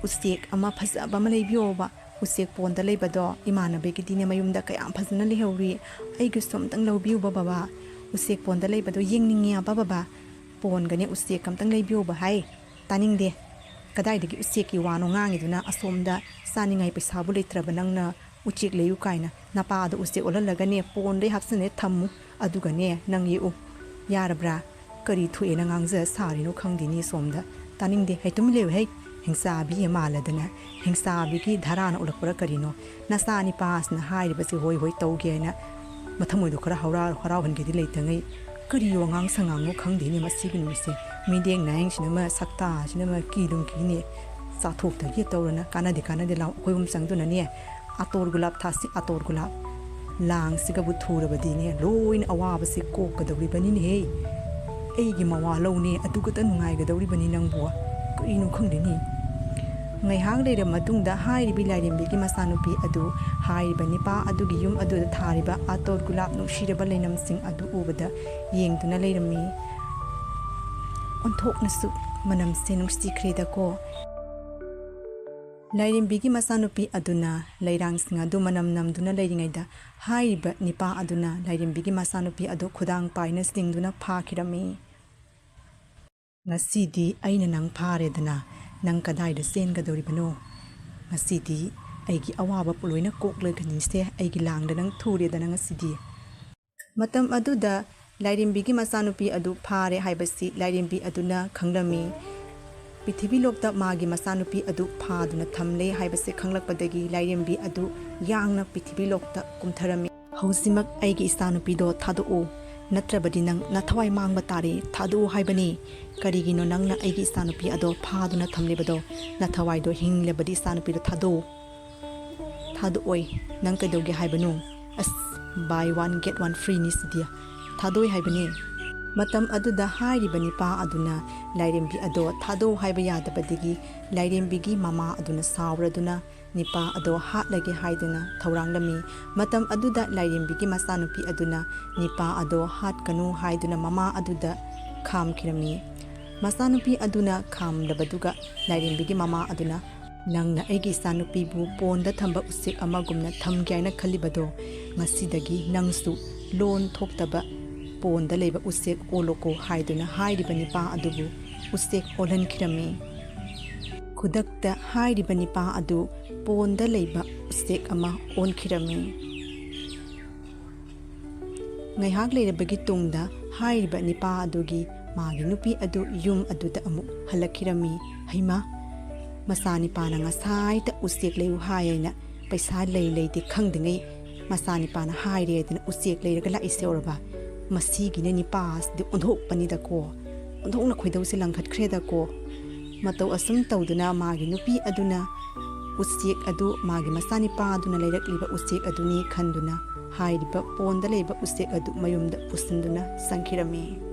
ꯎꯆꯦꯛ ꯑꯃ ꯐꯖꯕ ꯑꯃ ꯂꯩꯕꯤꯌꯣꯕ꯫ ꯎꯆꯦꯛ ꯄꯣꯟꯗ ꯂꯩꯕꯗꯣ ꯏꯃꯥꯟꯅꯕꯤꯒꯤꯗꯤꯅꯦ ꯃꯌꯨꯝꯗ ꯀꯌꯥꯝ ꯐꯖꯅ ꯂꯩꯍꯧꯔꯤ꯫ ꯑꯩꯒꯤꯁꯨ ꯑꯝꯇꯪ ꯂꯧꯕꯤꯌꯨꯕ ꯕꯕꯥ꯫ ꯎꯆꯦꯛ ꯄꯣꯟꯗ ꯂꯩꯕꯗꯣ ꯌꯦꯡꯅꯤꯡꯉꯦꯕ ꯕꯕꯥ꯫ ꯄꯣꯟꯒꯅꯦ ꯎꯆꯦꯛ ꯑꯝꯇꯪ ꯂꯩꯕꯤꯌꯣꯕ ꯍꯥꯏ꯫ ꯇꯥꯅꯤꯡꯗꯦ꯫ ꯀꯗꯥꯏꯗꯒꯤ ꯎꯆꯦꯛꯀꯤ ꯋꯥꯅꯣ ꯉꯥꯡꯉꯤꯗꯨꯅ? ꯑꯁꯣꯝꯗ ꯆꯥꯅꯤꯡꯉꯥꯏ ꯄꯩꯁꯥꯕꯨ ꯂꯩꯇ꯭ꯔꯕ ꯅꯪꯅ ꯎꯆꯦꯛ ꯂꯩꯌꯨ ꯀꯥꯏꯅ꯫ ꯅꯄꯥꯗꯣ ꯎꯆꯦꯛ ꯑꯣꯜꯍꯜꯂꯒꯅꯦ ꯄꯣꯟꯗꯩ ꯍꯥꯞꯆꯤꯟꯅꯦ ꯊꯝꯃꯨ꯫ ꯑꯗꯨꯒꯅꯦ ꯅꯪ ꯌꯦꯛꯎ꯫ ꯌꯥꯔꯕ꯭ꯔꯥ? ꯀꯔꯤ ꯊꯣꯛꯑꯦꯅ ꯉꯥꯡꯖ ꯁꯥꯔꯤꯅꯣ ꯈꯪꯗꯦꯅꯦ ꯁꯣꯝꯗ꯫ ꯇꯥꯅꯤꯡꯗꯦ꯫ ꯍꯩ, ꯇꯨꯃꯤꯟ ꯂꯩꯌꯨ ꯍꯩ꯫ ꯍꯤꯡꯆꯥꯕꯤ ꯃꯥꯜꯂꯗꯅ꯫ ꯍꯤꯡꯆꯥꯕꯤꯒꯤ ꯙꯔꯥꯅ ꯎꯠꯂꯛꯄ꯭ꯔꯥ ꯀꯔꯤꯅꯣ? ꯅꯆꯥ ꯅꯤꯄꯥꯁꯤꯅ ꯍꯥꯏꯔꯤꯕꯁꯤ ꯍꯣꯏ ꯍꯣꯏ ꯇꯧꯒꯦ ꯍꯥꯏꯅ ꯃꯊꯃꯣꯏꯗꯣ ꯈꯔ ꯍꯔꯥꯎ-, ꯍꯔꯥꯎꯍꯟꯒꯦꯗꯤ ꯂꯩꯇꯉꯩ꯫ ꯀꯔꯤ ꯋꯥꯉꯥꯡ ꯁꯉꯥꯡꯅꯣ ꯈꯪꯗꯦꯅꯦ ꯃꯁꯤꯒꯤ ꯅꯨꯃꯤꯠꯁꯦ꯫ ꯃꯤꯠꯌꯦꯡ ꯅꯥꯌꯦꯡꯁꯤꯅ ꯑꯃ, ꯁꯛꯇꯥꯁꯤꯅ ꯑꯃ, ꯀꯤꯗꯨꯝ ꯀꯤꯅꯦ꯫ ꯆꯥꯊꯣꯛꯇꯒꯦ ꯇꯧꯔꯅ ꯀꯥꯟꯅꯗꯦ, ꯀꯥꯟꯅꯗꯦ, ꯂꯥꯎ, ꯑꯩꯈꯣꯏ ꯑꯍꯨꯝ ꯆꯪꯗꯨꯅꯅꯦ꯫ ꯑꯇꯣꯔ ꯒꯨꯂꯥꯞ ꯊꯥꯁꯤ, ꯑꯇꯣꯔ ꯒꯨꯂꯥꯞ꯫ ꯂꯥꯡꯁꯤꯒꯕꯨ ꯊꯨꯔꯕꯗꯤꯅꯦ, ꯂꯣꯏꯅ ꯑꯋꯥꯕꯁꯤ ꯀꯣꯛꯀꯗꯧꯔꯤꯕꯅꯤꯅꯦꯍꯦ꯫ ꯑꯩꯒꯤ ꯃꯋꯥ ꯂꯧꯅꯦ, ꯑꯗꯨ ꯈꯛꯇ ꯅꯨꯡꯉꯥꯏꯒꯗꯧꯔꯤꯕꯅꯤ ꯅꯪꯕꯨ꯫ ꯀꯔꯤꯅꯣ ꯈꯪꯗꯦꯅꯦ꯫ ꯉꯥꯏꯍꯥꯛ ꯂꯩꯔꯕ ꯃꯇꯨꯡꯗ ꯍꯥꯏꯔꯤꯕꯤ ꯂꯥꯏꯔꯦꯝꯕꯤꯒꯤ ꯃꯆꯥꯅꯨꯄꯤ ꯑꯗꯨ ꯍꯥꯏꯔꯤꯕ ꯅꯤꯄꯥ ꯑꯗꯨꯒꯤ ꯌꯨꯝ ꯑꯗꯨꯗ ꯊꯥꯔꯤꯕ ꯑꯇꯣꯔ ꯒꯨꯂꯥꯞ ꯅꯨꯡꯁꯤꯔꯕ ꯂꯩꯅꯝꯁꯤꯡ ꯑꯗꯨ ꯎꯕꯗ ꯌꯦꯡꯗꯨꯅ ꯂꯩꯔꯝꯃꯤ꯫ ꯑꯣꯟꯊꯣꯛꯅꯁꯨ ꯃꯅꯝꯁꯦ ꯅꯨꯡꯁꯤꯈ꯭ꯔꯦꯗꯀꯣ꯫ ꯂꯥꯏꯔꯦꯝꯕꯤꯒꯤ ꯃꯆꯥꯅꯨꯄꯤ ꯑꯗꯨꯅ ꯂꯩꯔꯥꯡꯁꯤꯡ ꯑꯗꯨ ꯃꯅꯝ ꯅꯝꯗꯨꯅ ꯂꯩꯔꯤꯉꯩꯗ ꯍꯥꯏꯔꯤꯕ ꯅꯤꯄꯥ ꯑꯗꯨꯅ ꯂꯥꯏꯔꯦꯝꯕꯤꯒꯤ ꯃꯆꯥꯅꯨꯄꯤ ꯑꯗꯨ ꯈꯨꯗꯥꯡ ꯄꯥꯏꯅ ꯆꯤꯡꯗꯨꯅ ꯐꯥꯈꯤꯔꯝꯃꯤ꯫ "ꯉꯁꯤꯗꯤ ꯑꯩꯅ ꯅꯪ ꯐꯥꯔꯦꯗꯅ, ꯅꯪ ꯀꯗꯥꯏꯗ ꯆꯦꯟꯒꯗꯧꯔꯤꯕꯅꯣ? ꯉꯁꯤꯗꯤ ꯑꯩꯒꯤ ꯑꯋꯥꯕ ꯂꯣꯏꯅ ꯀꯣꯛꯂꯒꯅꯤꯁꯦ, ꯑꯩꯒꯤ ꯂꯥꯡꯗ ꯅꯪ ꯊꯨꯔꯦꯗꯅ ꯉꯁꯤꯗꯤ꯫" ꯃꯇꯝ ꯑꯗꯨꯗ ꯂꯥꯏꯔꯦꯝꯕꯤꯒꯤ ꯃꯆꯥꯅꯨꯄꯤ ꯑꯗꯨ ꯐꯥꯔꯦ ꯍꯥꯏꯕꯁꯤ ꯂꯥꯏꯔꯦꯝꯕꯤ ꯑꯗꯨꯅ ꯈꯪꯂꯝꯃꯤ꯫ ꯄ꯭ꯔꯤꯊꯤꯕꯤ ꯂꯣꯛꯇ ꯃꯥꯒꯤ ꯃꯆꯥꯅꯨꯄꯤ ꯑꯗꯨ ꯐꯥꯗꯨꯅ ꯊꯝꯂꯦ ꯍꯥꯏꯕꯁꯤ ꯈꯪꯂꯛꯄꯗꯒꯤ ꯂꯥꯏꯔꯦꯝꯕꯤ ꯑꯗꯨ ꯌꯥꯡꯅ ꯄ꯭ꯔꯤꯊꯤꯕꯤ ꯂꯣꯛꯇ ꯀꯨꯝꯊꯔꯝꯃꯤ꯫ "ꯍꯧꯖꯤꯛꯃꯛ ꯑꯩꯒꯤ ꯏꯆꯥꯅꯨꯄꯤꯗꯣ ꯊꯥꯗꯣꯛꯎ, ꯅꯠꯇ꯭ꯔꯕꯗꯤ ꯅꯪ ꯅꯊꯋꯥꯏ ꯃꯥꯡꯕ ꯇꯥꯔꯦ꯫ ꯊꯥꯗꯣꯛꯎ ꯍꯥꯏꯕꯅꯤ꯫ ꯀꯔꯤꯒꯤꯅꯣ ꯅꯪꯅ ꯑꯩꯒꯤ ꯏꯆꯥꯅꯨꯄꯤ ꯑꯗꯣ ꯐꯥꯗꯨꯅ ꯊꯝꯂꯤꯕꯗꯣ? ꯅꯊꯋꯥꯏꯗꯣ ꯍꯤꯡꯂꯕꯗꯤ ꯏꯆꯥꯅꯨꯄꯤꯗꯣ ꯊꯥꯗꯣꯛꯎ꯫" "ꯊꯥꯗꯣꯛꯑꯣꯏ꯫ ꯅꯪ ꯀꯩꯗꯧꯒꯦ ꯍꯥꯏꯕꯅꯣ?" "ꯑꯁ, buy one get one free ꯅꯤ ꯁꯤꯗꯤ꯫ ꯊꯥꯗꯣꯛꯑꯣꯏ ꯍꯥꯏꯕꯅꯤ꯫" ꯃꯇꯝ ꯑꯗꯨꯗ ꯍꯥꯏꯔꯤꯕ ꯅꯤꯄꯥ ꯑꯗꯨꯅ ꯂꯥꯏꯔꯦꯝꯕꯤ ꯑꯗꯣ ꯊꯥꯗꯣꯛꯎ ꯍꯥꯏꯕ ꯌꯥꯗꯕꯗꯒꯤ ꯂꯥꯏꯔꯦꯝꯕꯤꯒꯤ ꯃꯃꯥ ꯑꯗꯨꯅ ꯁꯥꯎꯔꯗꯨꯅ ꯅꯤꯄꯥ ꯑꯗꯣ ꯍꯥꯠꯂꯒꯦ ꯍꯥꯏꯗꯨꯅ ꯊꯧꯔꯥꯡꯂꯝꯃꯤ꯫ ꯃꯇꯝ ꯑꯗꯨꯗ ꯂꯥꯏꯔꯦꯝꯕꯤꯒꯤ ꯃꯆꯥꯅꯨꯄꯤ ꯑꯗꯨꯅ ꯅꯤꯄꯥ ꯑꯗꯣ ꯍꯥꯠꯀꯅꯨ ꯍꯥꯏꯗꯨꯅ ꯃꯃꯥ ꯑꯗꯨꯗ ꯈꯥꯝꯈꯤꯔꯝꯃꯤ꯫ ꯃꯆꯥꯅꯨꯄꯤ ꯑꯗꯨꯅ ꯈꯥꯝꯂꯕꯗꯨꯒ ꯂꯥꯏꯔꯦꯝꯕꯤꯒꯤ ꯃꯃꯥ ꯑꯗꯨꯅ, "ꯅꯪꯅ ꯑꯩꯒꯤ ꯏꯆꯥꯅꯨꯄꯤꯕꯨ ꯄꯣꯟꯗ ꯊꯝꯕ ꯎꯆꯦꯛ ꯑꯃꯒꯨꯝꯅ ꯊꯝꯒꯦ ꯍꯥꯏꯅ ꯈꯜꯂꯤꯕꯗꯣ, ꯉꯁꯤꯗꯒꯤ ꯅꯪꯁꯨ ꯂꯣꯟ ꯊꯣꯛꯇꯕ ꯄꯣꯟꯗ ꯂꯩꯕ ꯎꯆꯦꯛ ꯑꯣꯜꯂꯣꯀꯣ" ꯍꯥꯏꯗꯨꯅ ꯍꯥꯏꯔꯤꯕ ꯅꯤꯄꯥ ꯑꯗꯨꯕꯨ ꯎꯆꯦꯛ ꯑꯣꯜꯍꯟꯈꯤꯔꯝꯃꯤ꯫ ꯈꯨꯗꯛꯇ ꯍꯥꯏꯔꯤꯕ ꯅꯤꯄꯥ ꯑꯗꯨ ꯄꯣꯟꯗ ꯂꯩꯕ ꯎꯆꯦꯛ ꯑꯃ ꯑꯣꯟꯈꯤꯔꯝꯃꯤ꯫ ꯉꯥꯏꯍꯥꯛ ꯂꯩꯔꯕꯒꯤ ꯇꯨꯡꯗ ꯍꯥꯏꯔꯤꯕ ꯅꯤꯄꯥ ꯑꯗꯨꯒꯤ ꯃꯥꯒꯤ ꯅꯨꯄꯤ ꯑꯗꯨ ꯌꯨꯝ ꯑꯗꯨꯗ ꯑꯃꯨꯛ ꯍꯜꯂꯛꯈꯤꯔꯝꯃꯤ꯫ ꯍꯩꯃꯥ, ꯃꯆꯥꯅꯤꯄꯥꯅ ꯉꯁꯥꯏꯗ ꯎꯆꯦꯛ ꯂꯩꯌꯨ ꯍꯥꯏ ꯍꯥꯏꯅ ꯄꯩꯁꯥ ꯂꯩ ꯂꯩꯇꯦ ꯈꯪꯗꯉꯩ ꯃꯆꯥꯅꯤꯄꯥꯅ ꯍꯥꯏꯔꯦꯗꯅ ꯎꯆꯦꯛ ꯂꯩꯔꯒ ꯂꯥꯛꯏꯁꯦ ꯌꯧꯔꯕ? ꯃꯁꯤꯒꯤꯅꯦ ꯅꯤꯄꯥꯁꯤꯗꯤ ꯑꯣꯟꯊꯣꯛꯄꯅꯤꯗꯀꯣ, ꯑꯣꯟꯊꯣꯛꯅ ꯈꯣꯏꯗꯧꯁꯦ ꯂꯪꯈꯠꯈ꯭ꯔꯦꯗꯀꯣ꯫ ꯃꯇꯧ ꯑꯁꯨꯝ ꯇꯧꯗꯨꯅ ꯃꯥꯒꯤ ꯅꯨꯄꯤ ꯑꯗꯨꯅ ꯎꯆꯦꯛ ꯑꯗꯨ ꯃꯥꯒꯤ ꯃꯆꯥꯅꯤꯄꯥ ꯑꯗꯨꯅ ꯂꯩꯔꯛꯂꯤꯕ ꯎꯆꯦꯛ ꯑꯗꯨꯅꯤ ꯈꯟꯗꯨꯅ ꯍꯥꯏꯔꯤꯕ ꯄꯣꯟꯗ ꯂꯩꯕ ꯎꯆꯦꯛ ꯑꯗꯨ ꯃꯌꯨꯝꯗ ꯄꯨꯁꯤꯟꯗꯨꯅ ꯆꯪꯈꯤꯔꯝꯃꯤ꯫